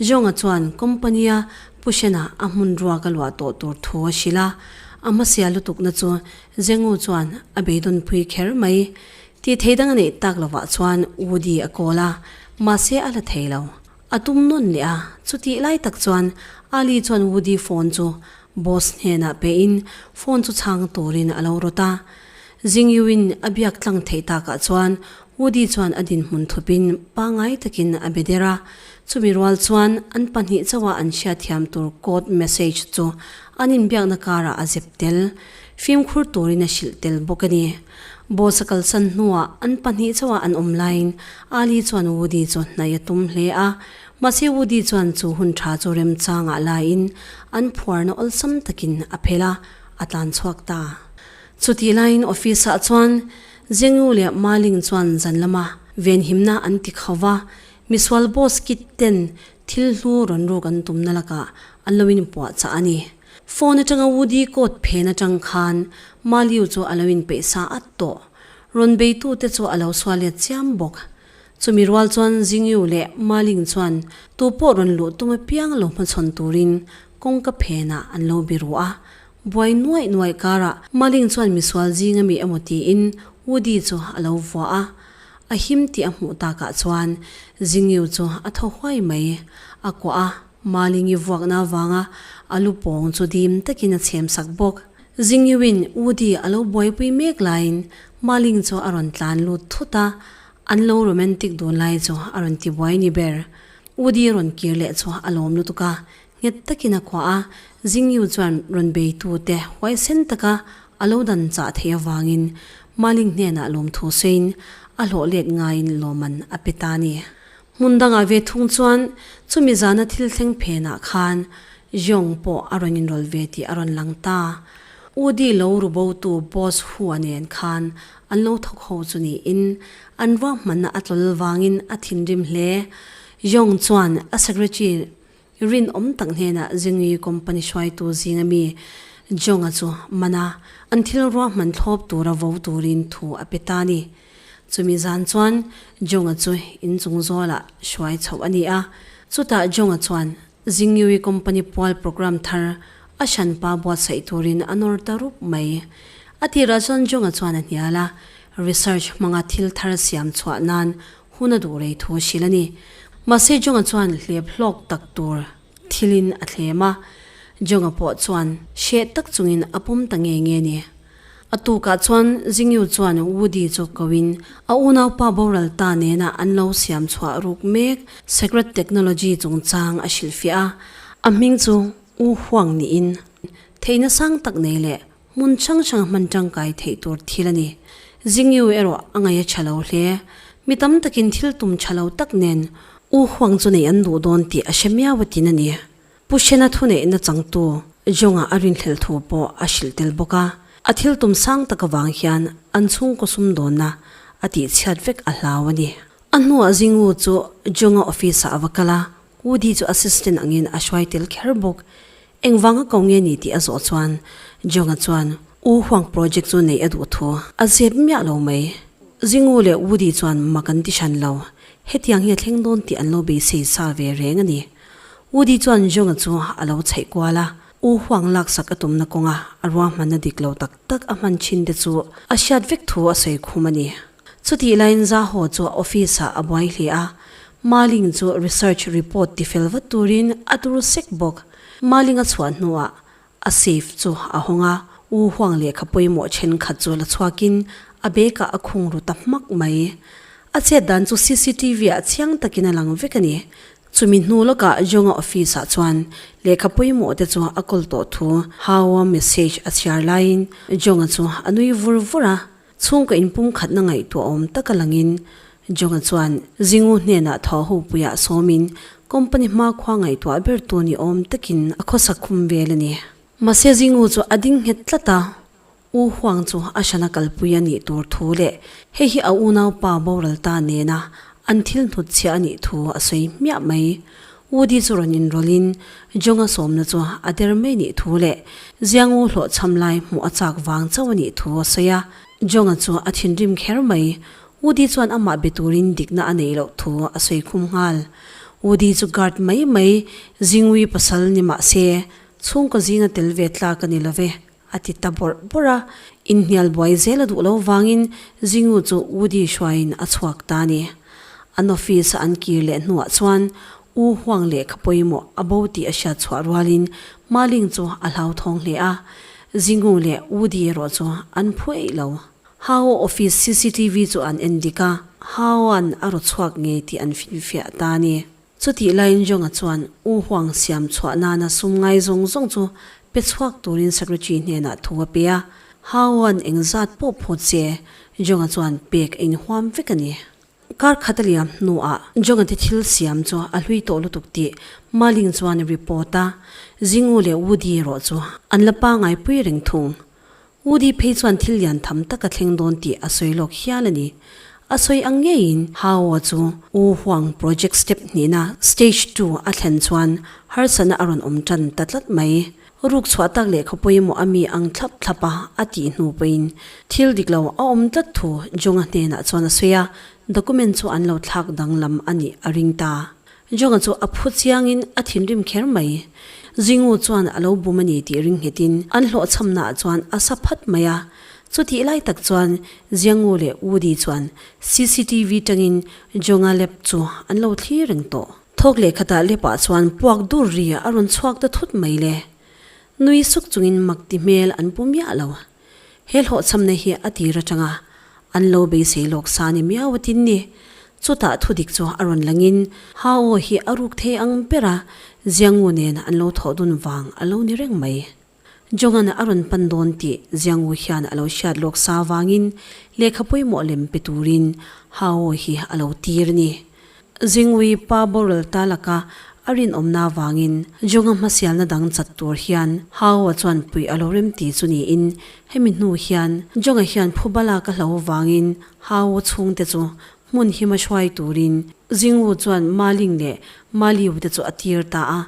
Zawnga chuan company-a Pu Hrena a hmun ruak a luah tawh tur thu a hrilh a, a hmasia lutukna chu Zengu chuan a beidawnpui kher mai. Tih thei dang a neih tak lovah chuan Woody a call a, mahse a la thei lo. A tum nawn leh a, chutih lai tak chuan Ali chuan Woody phone chu boss hnenah pein phone chu chhang turin a lo rawt a. Jingyuin a biak tlang theih takah chuan Woody chuan a dinhmun thupin pangngai takin a be der a, chumi rual chuan an pahnih chauha an hriatthiam tur code message chu an inbiakna karah a zep tel. Fimkhur turin a hrilh tel bawk a ni. Boss a kalsan hnuah an pahnih chauha an awm laiin Ali chuan Woody chu hnaih a tum hle a, mahse Woody chuan chu hun tha chu remchangah laiin an phuarna awlsam takin a phelh a, a tlan chhuak ta. Chutih laiin office ah chuan Zengyu leh Ma Ling chuan zan lama venhimna an ti kho va, misual boss kit ten thil hlu rawn ruk an tumna lakah an lo inpuah chah a ni. Phone atanga Woody coat phen atang khan Ma Liu chu a lo inpeih sa at tawh. Rawn beitute chu a lo sual let chiam bawk. Chumi rual chuan Jingyu leh Ma Ling chuan tu pawh rawn luh tum apiang lo hmachhawn turin kawngka phenah an lo biru a. Buai nuaih nuaih karah Ma Ling chuan misual zing ami emaw tiin Woody chu a lo vuah a. A him tih a hmuh takah chuan Jingyu chu a thaw huai mai. A kuah a. Malingi vuakna avanga a lu pawng chu dim takin a chhem sak bawk. Zingyuin Woody a lo buaipui mek laiin Maling chu a rawn tlan lut thut a, an lo romantic dun lai chu a rawn ti buai ni ber. Woody rawn kir leh chu a lawm lutuk a, nghet takin a kuah a, Zingyu chuan rawn beitu te huaisen taka a lo dan chah theih avangin Maling hnenah lawmthu sawiin a hlawh let ngaiin lawman a pe ta a ni. Hmun dangah ve thung chuan chumi zana thil thleng phenah khan Jeong pawh a rawn inrawlh ve tih a rawn lang ta. Udi lo rubotu boss Hua nen khan an lo thawk ho chu niin an ruahmanna a tlawl vangin a thinrim hle. Jeong chuan a secretary rinawm tak hnenah Zingyi company hruaitu zinga mi Jeong-a chu man a, an thil ruahman thlawp tura vo turin thu a pe ta a ni. Chumi zan chuan Jonga chu inchung zawlah hruai chhoh a ni a, chutah Jonga chuan Zingyui company pual program thar a hranpa buatsaih turin a nawr ta rup mai. A tirah chuan Jonga chuan a hnial a, research hmanga thil thar siam chhuah nan hun a duh rei thu a hrilh a ni. Mahse Jonga chuan hlep hlawk tak tur thilin a thlem a. Jonga pawh chuan hreh tak chungin a pawm ta nge nge ni. A tukah chuan Jingyu chuan Woody chu koin a unaupa boral ta nena an lo siam chhuah ruk mek secret technology chungchang a hrilhfiah a, a hming chu U Huang niin theihna sang tak nei leh hmun hrang hrang hman tangkai theih tur thil a ni. Jingyu erawh a ngaih a tha lo hle. Mi tam takin thil tum tha lo tak nen U Huang chu neih an duh dawn tih a hre miau a tin a ni. Pu Shena thuneihna changtu Jonga a rinhlelh thu pawh a hrilh tel bawk a, a thil tum sang tak avang hian an chhungkaw sumdawnna a tihchhiat vek a hlau a ni. A hnuah Zingu chu Jonga office-ah a va kal a, Woody chu assistant angin a hruai tel kher bawk. Engvanga ko nge ni tih a zawh chuan Jonga chuan U Huang project chu neih a duh thu a zep miah lo mai. Zingu leh Woody chuan mak an ti hran lo, hetiang hi a thleng dawn tih an lo beisei sa ve reng a ni. Woody chuan Jonga chu a lo chhaih kual a, U Huang laksak a tumna kawnga a ruahmanna dik lo tak tak a hman thin te chu a hriat vek thu a sawi khum a ni. Chutih laiin Zaho chu a office-ah a buai hle a, Ma Ling chu research report tifel vat turin a tur sek bawk. Ma Ling a chhuah hnuah a safe chu a hawng a, U Huang lehkha pawimawh thenkhat chu la chhuakin a bag-ah a khung ru ta hmak mai. A chet dan chu CCTV-ah chiang takin a lang vek a ni. Chumi hnu lawkah Jonga office ah chuan lehkha pawimawh te chu a kawl tawh thu Hao-a message a chhiar laiin Jonga chu a nui vur vur a, chhungkaw inpumkhatna ngaihtuah awm taka langin Jonga chuan Zingu hnenah thaw ho puiah sawmin company hmakhua ngaihtuah ber tu ni awm takin a khawsak khum vel a ni. Mahse Zingu chu a ding nghet tlat a, U Huang chu a hrana kalpui a nih tur thu leh hei hi a unaupa boral ta nena an thil hnut chhiah a nih thu a sawi hmiah mai. Woody chu rawn inrawlhin Jonga sawmna chu a der mai nih thu leh Ziangu hlawhchham lai hmuh a chak vang chauh a nih thu a sawi a. Jonga chu a thinrim kher mai. Woody chuan amah be turin dikna a neih loh thu a sawi khum nghal. Woody chu guard mai mai Zingui pasal ni mah se chhungkaw zinga tel ve tlak a ni lo ve. A ti ta bawrh bawrh a, inhnial buai zel a duh lo vangin Zingu chu Woody hruaiin a chhuak ta a ni. An office a an kir leh hnuah chuan U Huang lehkha pawimawh a bo tih a hriat chhuah rualin Ma Ling chu a hlauthawng hle a, Zingu leh Woody erawh chu an phu eih lo. Hao office cctv chu an en dik a, Hao-a'n a raw chhuak ngei tih an finfiah ta a ni. Chutih laiin Jonga chuan U Huang siam chhuah nana sum ngai zawng zawng chu pe chhuak turin secretary hnenah thu a pe a, Hao-a'n eng zat pawh phut se Jonga chuan pek a inhuam vek a ni. Kar khat a liam hnuah Jonga te thil siam chu a hlui tawh lutuk tih Ma Ling chuan report a, Zingu leh Woody erawh chu an la pangai pui reng thung. Woody phei chuan thil lian tham tak a thleng dawn tih a sawi lawk hial a ni. A sawi ang ngeiin Hao-a chu U Huang project step hnihna stage ii a thlen chuan harsatna a rawn awm tan ta tlat mai. Ruk chhuah tak leh khaw pawimawh a mi ang thlap thlap a a tih hnu pawhin thil dik lo a awm tlat thu Jonga hnenah chuan a sawi a, document chu an lo thlak danglam a nih a ring ta. Jonga chu a phu chiangin a thinrim kher mai. Zingu chuan a lo bum a ni tih ring nghetin an hlawhchhamnaah chuan a sa phat mai a. Chutih lai tak chuan Ziangu leh Woody chuan cctv tangin Jonga lep chu an lo thlir reng tawh. Thawk leh khatah lepah chuan puak dur ri a rawn chhuak ta thut mai le. Nui suk chungin mak ti hmel an pu miah lo. He hlawhchhamna hi a tir atanga an lo beisei lawk sa ni miau a tin ni. Chutah thudik chu a rawn langin Hao hi a ruk thei ang ber a, Jiangu nen an lo thawh dun vang a lo ni reng mai. Jongan a rawn pan dawn tih Jiangu hian a lo hriat lawk sa vangin lehkha pawimawh lem pe turin Hao hi a lo tir a ni. Zingui pa boral ta laka a rinawmna avangin Jonga hmasialna dang chat tur hian Hao-a chuan puih a lo rem ti chu niin hemi hnu hian Jonga hian phuba lak a hlo avangin Hao-a chhungte chu hmun hima hruai turin Zingwu chuan Ma Ling leh Ma Liu te chu a tir ta a.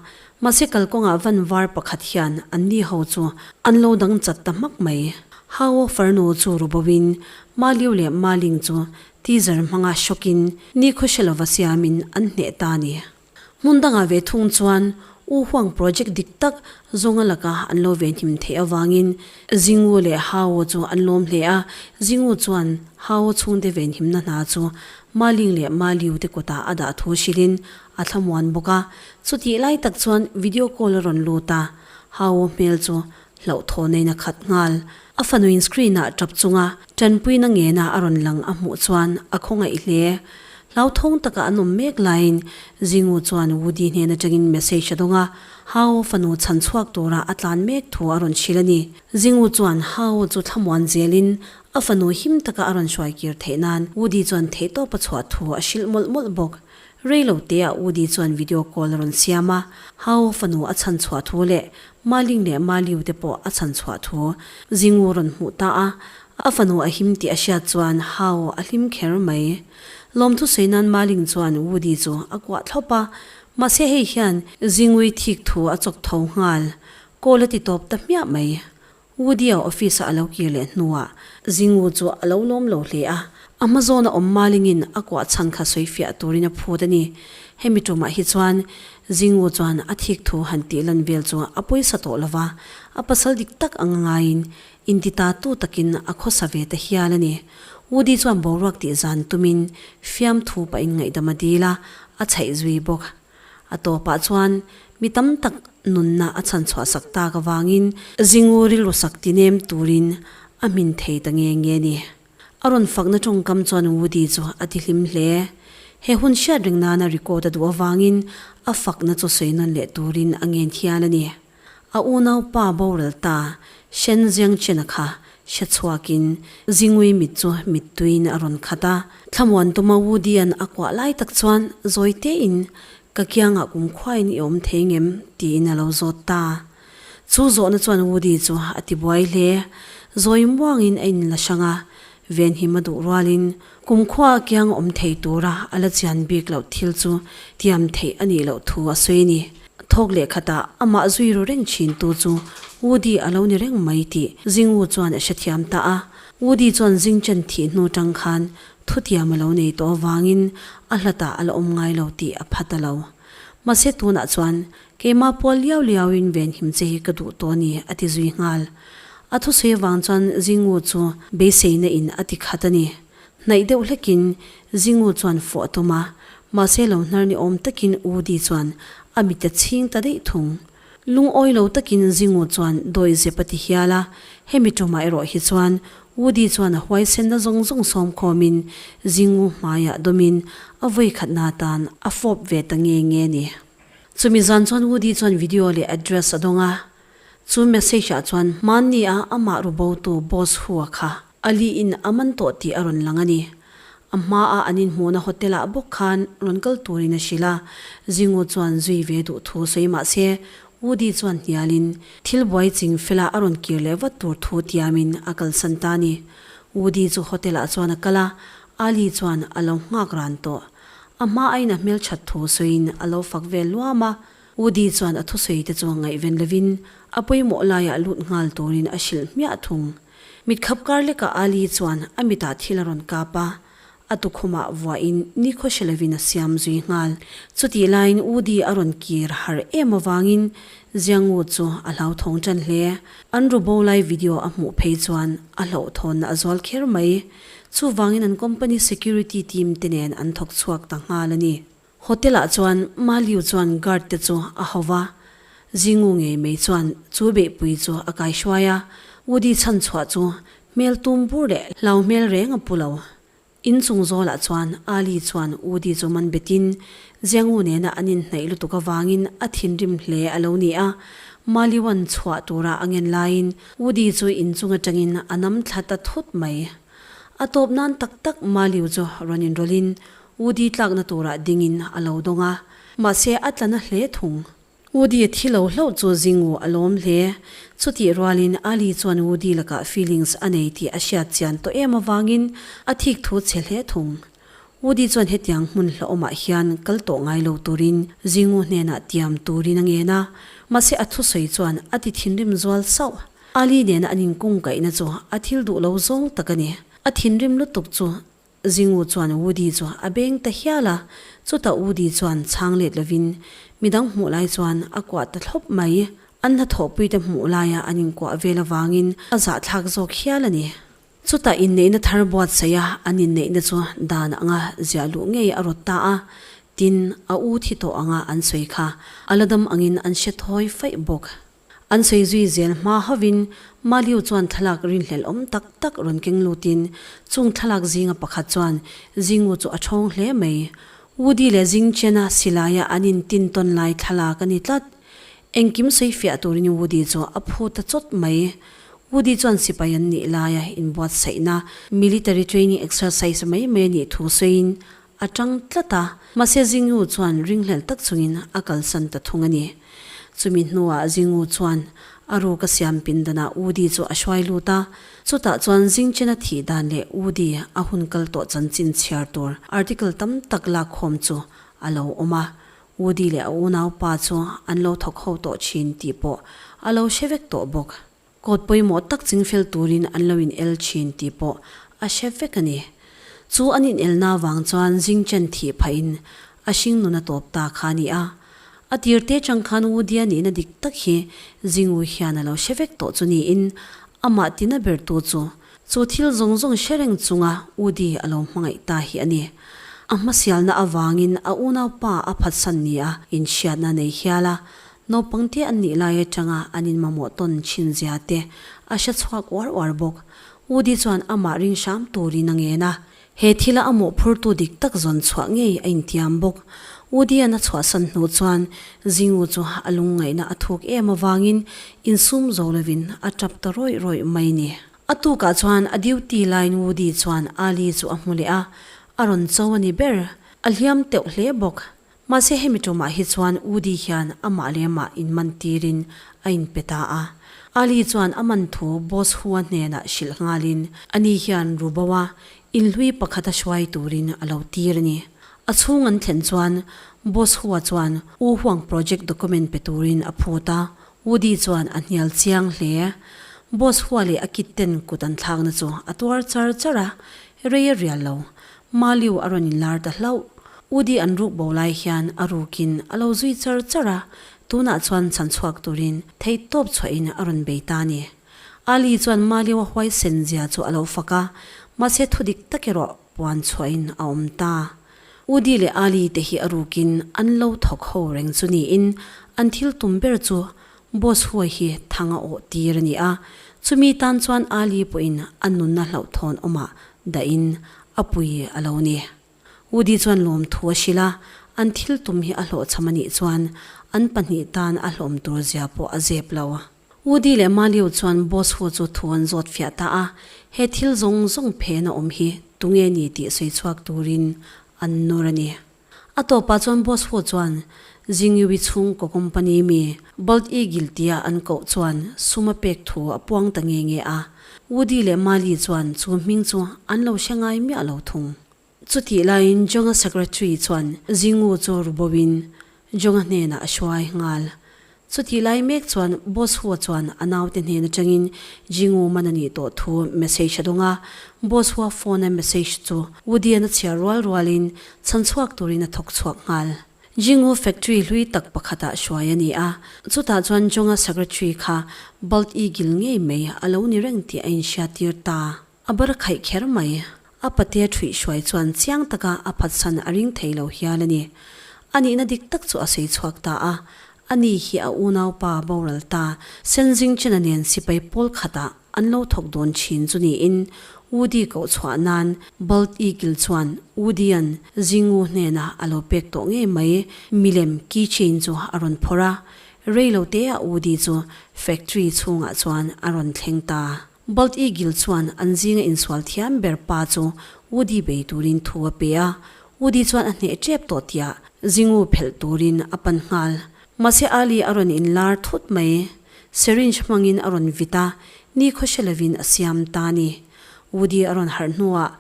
Mahse kalkawngah van var pakhat hian anni ho chu an lo dang chat ta hmak mai. Hao-a farnu chu ru boin Ma Liu leh Ma Ling chu Teaser hmanga shock-in nikhaw hre lova siamin an hneh ta a ni. Hmun dangah ve thung chuan U Huang project dik tak zawnga laka an lo venhim theih avangin Zingu leh Hao chu an lawm hle a, Zingu chuan Hao chhungte venhimna hna chu Ma Ling leh Ma Liu te kutah a dah thu hrilhin a thlamuan bawk a. Chutih lai tak chuan video call a rawn lut a. Hao hmel chu hlauhthawneiin a khat nghal. A fanuin screen-ah tap chunga tanpuina ngena a rawn lang a hmuh chuan a khawngaih hle. Hlauthawng taka an awm mek laiin Zingu chuan Woody hnen atangin message a dawng a, Hao fanu chhan chhuak tura a tlan mek thu a rawn hrilh a ni. Zingu chuan Hao chu thlamuan zelin a fanu him taka a rawn hruai kir theih nan Woody chuan theihtawp a chhuah thu a hrilh mawlh mawlh bawk. Rei lo teah Woody chuan video call a rawn siam a, Hao fanu a chhan chhuah thu leh Maling leh Maliu te pawh a chhan chhuah thu Zingu rawn hmuh ta a, a fanu a him tih a hriat chuan Hao a hlim kher mai. Lawmthu sawi nan Maling chuan Woody chu a kuah thlawp a, mahse hei hian Zingui thik thu a chawk tho nghal. Call a ti tawp ta hmiah mai. Woody-a office-a a lo kir leh hnuah Zingu chu a lo lawm lo hle a, a hma zawna awm Malingin a kuah chhan kha sawi fiah turin a phut a ni. Hemi tumah hi chuan Zingu chuan a thik thu han tih lan vel chu a pawisa tawh lo va, a pasal dik tak anga ngaiin inti ta tu takin a khawsa ve ta hial a ni. Woody chuan boruak tih zan tumin fiamthu pahin ngaihdam a dil a, a chhaih zui bawk. A tawpah chuan mi tam tak nunna a chhan chhuah sak tak avangin Zingu rilru sak ti nem turin a hmin thei ta nge nge ni. A rawn fakna tawngkam chuan Woody chu a ti hlim hle. He hun hriat reng nana record a duh avangin a fakna chu sawi nawn leh turin a ngen hial a ni. A unaupa boral ta Shen Jiangchen-a kha hre chhuakin Zingui mit chu mittuiin a rawn khat a. Thlamuan tuma Woody-a'n a kuah lai tak chuan zawi tein, Ka kiangah kumkhuain i awm thei ngem? tiin a lo zawt ta. Chu zawhna chuan Woody chu a tibuai hle. Zawi muangin a inla hrang a, venhim a duh rualin kumkhua a kiang awm thei tura a la chian bik loh thil chu tiam theih a nih loh thu a sawi a ni. Thawk leh khatah amah zui ru reng thintu chu Woody a lo ni reng mai tih Zingwu chuan a hrethiam ta a. Woody chuan Zingchen thih hnu tang khan thutiam a lo nei tawh avangin a hlatah a la awm ngai lo tih a pha ta lo. Mahse tunah chuan keimah pual liau liauin venhim che hi ka duh tawh a ni a ti zui nghal. A thusawi avang chuan Zingwu chu beiseina in a ti khat a ni. Hnaih deuh hlekin Zingu chuan fawh a tum a, mahse lo hnar ni awm takin Woody chuan a mit a chhing ta daih thung. Lungawi lo takin Zingu chuan dawi zep a ti hial a, hemi tumah erawh hi chuan Woody chuan a huaisenna zawng zawng sawm khawmin Zingu hmaiah dawmin a vawi khatna atan a fawp ve ta nge nge ni. Chumi zan chuan Woody chuan video leh address a dawng a, chu message ah chuan hmanni a amah rubotu boss Hu-a kha Ali in a man tawh tih a rawn lang a ni. A hmaa an inhmuhna hotel ah bawk khan rawn kal turin a hrilh a, Zingu chuan zui ve duh thu sawi mah se Woody chuan hnialin thil buai ching fela a rawn kir leh vat tur thu tiamin a kalsan ta a ni. Woody chu hotel ah chuan a kal a, Ali chuan a lo nghak ran tawh. A hma aiin a hmelthat thu sawiin a lo fak vel luam a, Woody chuan a thusawi te chu ngaihven lovin a pawimawh laiah lut nghal turin a hrilh hmiah thung. Mit khap kar lekah Ali chuan a mitah thil a rawn kap a, a tukhumah vuahin nikhaw hre lovin a siam zui nghal. Chutih laiin Woody a rawn kir har em avangin Jiangu chu a hlauthawng tan hle. An ru bo lai video a hmuh phei chuan a hlauhthawnna a zual kher mai. Chuvangin an company security team te nen an thawk chhuak ta nghal a ni. Hotel ah chuan Ma Liu chuan guard te chu a ho va, Zingu ngei mai chuan chu beihpui chu a kaihruai a, Woody chhan chhuah chu hmel tum bur leh hlau hmel reng a pu lo. In chung zawlah chuan Ali chuan Woody chu man betin Ziangu nena an inhnaih lutuk avangin a thinrim hle a lo ni a, Ma Liuan chhuah tura a ngen laiin Woody chu in chung atangin a nam thla ta thut mai. A tawp nan tak tak Ma Liu chu rawn inrawlhin Woody tlakna turah dingin a lo dawng a, mahse a tla na hle thung. Woody a thi lo hlauh chu Zingu a lawm hle. Chutih rualin Ali chuan Woody lakah feelings a nei tih a hriat chian tawh em avangin a thik thu chhe hle thung. Woody chuan hetiang hmun hlauhawmah hian kal tawh ngai lo turin Zingu hnenah tiam turin a ngen a, mahse a thusawi chuan a ti thinrim zual sauh. Ali nena an inkungkaihna chu a thil duh lo zawng tak a ni. A thinrim lutuk chu Zingu chuan Woody chu a beng ta hial a, chutah Woody chuan chhang let lovin midang hmuh lai chuan a kuah ta thlawp mai. An hnathawhpuite hmuh laia an inkuah vel avangin a zahthlak zawk hial a ni. Chutah inneihna thar buatsaih a an inneihna chu dan anga ziah luh ngei a rawt ta a, tin, a u thi tawh anga an sawi kha a la dam angin an hre thawi faih bawk. An sawi zui zel hma hovin Maliu chuan thlalak rinhlelh awm tak tak rawn keng lutin chung thlalak zinga pakhat chuan Zingu chu a thawng hle mai. Woody leh Zingchena silaia an intin tawn lai thlalak a ni tlat. Engkim sawi fiah turin Woody chu a phu ta chawt mai. Woody chuan sipai an nih laia inbuatsaihna military training exercise mai mai a nih thu sawiin a tang tlat a, mahse Zingu chuan ringhlel tak chungin a kalsan ta thung a ni. Chumi hnuah Zingu chuan a ruk a siam pindanah Woody chu a hruai lut a, chutah chuan Zingchena thih dan leh Woody a hun kal tawh chanchin chhiar tur article tam tak lakkhawm chu a lo awm a, Woody leh a unaupa chu an lo thawk ho tawh thin tih pawh a lo hre vek tawh bawk. Kawt pawimawh tak chingfel turin an lo in el thin tih pawh a hre vek a ni. Chu an in elna avang chuan Jingchen thih phahin a hringnun a tawp ta kha a ni a. A tir te chang khan Wudia nihna dik tak hi Jingwu hian a lo hre vek tawh chu niin amah tina ber tu chu chu thil zawng zawng hre reng chunga Wudi a lo hmangaih ta hi a ni. A hmasialna avangin a unaupa a phatsan nia inhriatna nei hial a, Naupang te an nih lai atanga an in mamawh tawn thin zia te a hre chhuak uar uar bawk. Woody chuan amah ring hram turin a ngen a. He thila a mawhphurtu dik tak zawn chhuah ngei a intiam bawk. Woody-a'n a chhuahsan hnu chuan Zingu chu a lungngaihna a thuk em avangin insum zo lovin a tap ta rawih rawih mai ni. A tukah chuan a duty laiin Woody chuan Ali chu a hmu leh a, a rawn cho a ni ber. A hliam teuh hle bawk. Mahse hemi tumah hi chuan Woody hian amah leh amah inman tirin a inpe ta a. Ali chuan a man thu Boss Hu-a hnenah hrilh nghalin ani hian Rubo-a inhlui pakhata hruai turin a lo tir a ni. A chhung an thlen chuan Boss Hu-a chuan U Huang project document pe turin a phut a, Woody chuan a hnial chiang hle. Boss Hu-a leh a kit ten kut an thlakna chu a tuar char char a, rei a rial lo. Maliu a rawn inlar ta hlauh. Woody an ruk bo lai hian a rukin a lo zui char char a, tunah chuan chhan chhuak turin theihtawp chhuahin a rawn bei ta a ni. Ali chuan Maliu-a huaisen zia chu a lo fak a, mahse thudik tak erawh puan chhuahin a awm ta. Woody leh Ali te hi a rukin an lo thawk ho reng chu niin an thil tum ber chu Boss huai hi thang a awh tir a ni a, chumi tan chuan Ali pawhin a nunna hlauhthawn awmah dahin a pui a lo ni. Woody chuan lawmthu a hrilh a, an thil tum hi a hlawhchham a nih chuan an pahnih tan a hlawm tur zia pawh a zep lo. Woody leh Malio chuan Boss ho chu thu an zawt fiah ta a, he thil zawng zawng phen a awm hi tunge ni tih sawi chhuak turin an nawr a ni. A tawpah chuan Boss ho chuan Jingyui chhungkaw company mi Bald Eagle tia an koh chuan sum a pek thu a puang ta nge nge a. Woody leh Mali chuan chu hming chu an lo hre ngai miah lo thung. Chutih laiin Jonga secretary chuan Jingu chu rubawin Jonga hnenah a hruai nghal. Chutih lai mek chuan Boss Hua chuan a naute hnen atangin Jingu man a nih tawh thu message a dawng a. Boss Hua phone a message chu Woody-a'n a chhiar rual rualin chhan chhuak turin a thawk chhuak nghal. Jingu factory hlui tak pakhatah hruai a ni a, chutah chuan Jonga secretary kha Bald Eagle ngei mai a lo ni reng tih a inhriattir ta. A bar khaih kher mai. A patea ṭhuih hruai chuan chiang taka a phatsan a ring thei lo hial a ni. A nihna dik tak chu a sawi chhuak ta a. Ani hi a unaupa boral ta Senzingchena nen sipai pawl khatah an lo thawk dawn ṭhin chu niin Woody koh chhuah nan Bald Eagle chuan Woody-a'n Zingu hnenah a lo pek tawh ngei mai milem keychain chu a rawn phawrh a. Rei lo teah Woody chu factory chhungah chuan a rawn thleng ta. Bald Eagle chuan an zinga insual thiam ber pa chu Woody bei turin thu a pe a, Woody chuan a hneh tep tawh tiah Zingu phelh turin a pan nghal. Mahse Ali a rawn inlar thut mai. Syringe hmangin a rawn vit a, ni khawhre lovin a siam ta a ni. Woody a rawn harh hnuah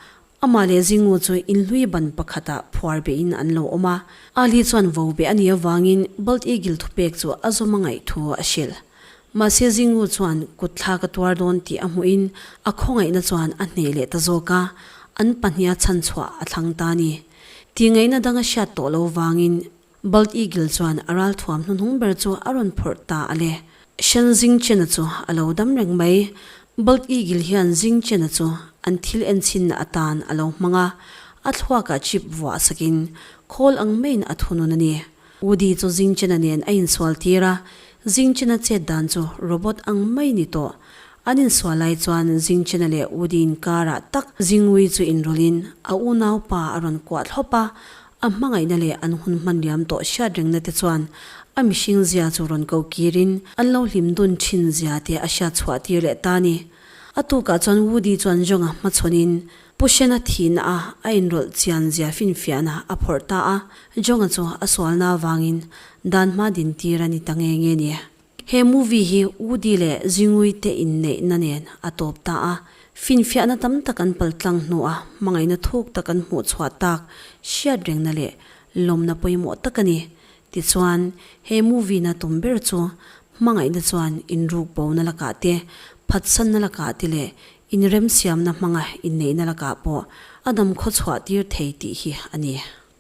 amah leh Zingu chu inhlui ban pakhatah phuar behin an lo awm a. Ali chuan vo beh a nih avangin Bald Eagle thupek chu a zawm a ngaih thu a hrilh. Mahse Zingu chuan kut thlak a tuar dawn tih a hmuhin a khawngaihna chuan a hneh leh ta zawk a, an pahniha chhanchhuah a thlang ta a ni. Tihngaihna dang a hriat tawh lo vangin Bald Eagle chuan a ralthuam hnuhnung ber chu a rawn phawrh ta a le. Shan Zingchena chu a lo dam reng mai. Bald Eagle hian Zingchena chu an thil enchinna atan a lo hmang a, a thluakah chip vuah sakin khawl ang maiin a thunun a ni. Woody chu Zingchena nen a insual tir a. Zingchena chet dan chu robot ang mai ni tawh. An insual lai chuan Zingchena leh Woody inkarah tak Zingui chu inrawlhin a unaupa a rawn kuah thlawp a, a hmangaihna leh an hun hman liam tawh hriat rengna te chuan a mihring zia chu rawn ko kirin an lo hlim dun thin zia te a hriat chhuah tir leh ta a ni. A tukah chuan Woody chuan Jonga hmachhawnin Pu Shena thihna a a inrawlh chian zia finfiahna a phawrh ta a, Jonga chu a sualna avangin dan hma din tir a ni ta nge nge ni. He movie hi Woody leh Zingui te inneihna nen a tawp ta a, finfiahna tam tak an paltlang hnuah hmangaihna thuk tak an hmuh chhuah tak hriat rengna leh lawmna pawimawh tak a ni. Tichuan, he movie na tum ber chu hmangaihna chuan inruk bona lakah te, phatsanna lakah te leh inremsiamna hmanga inneihna lakah pawh a dam khawchhuah tir thei tih hi a ni.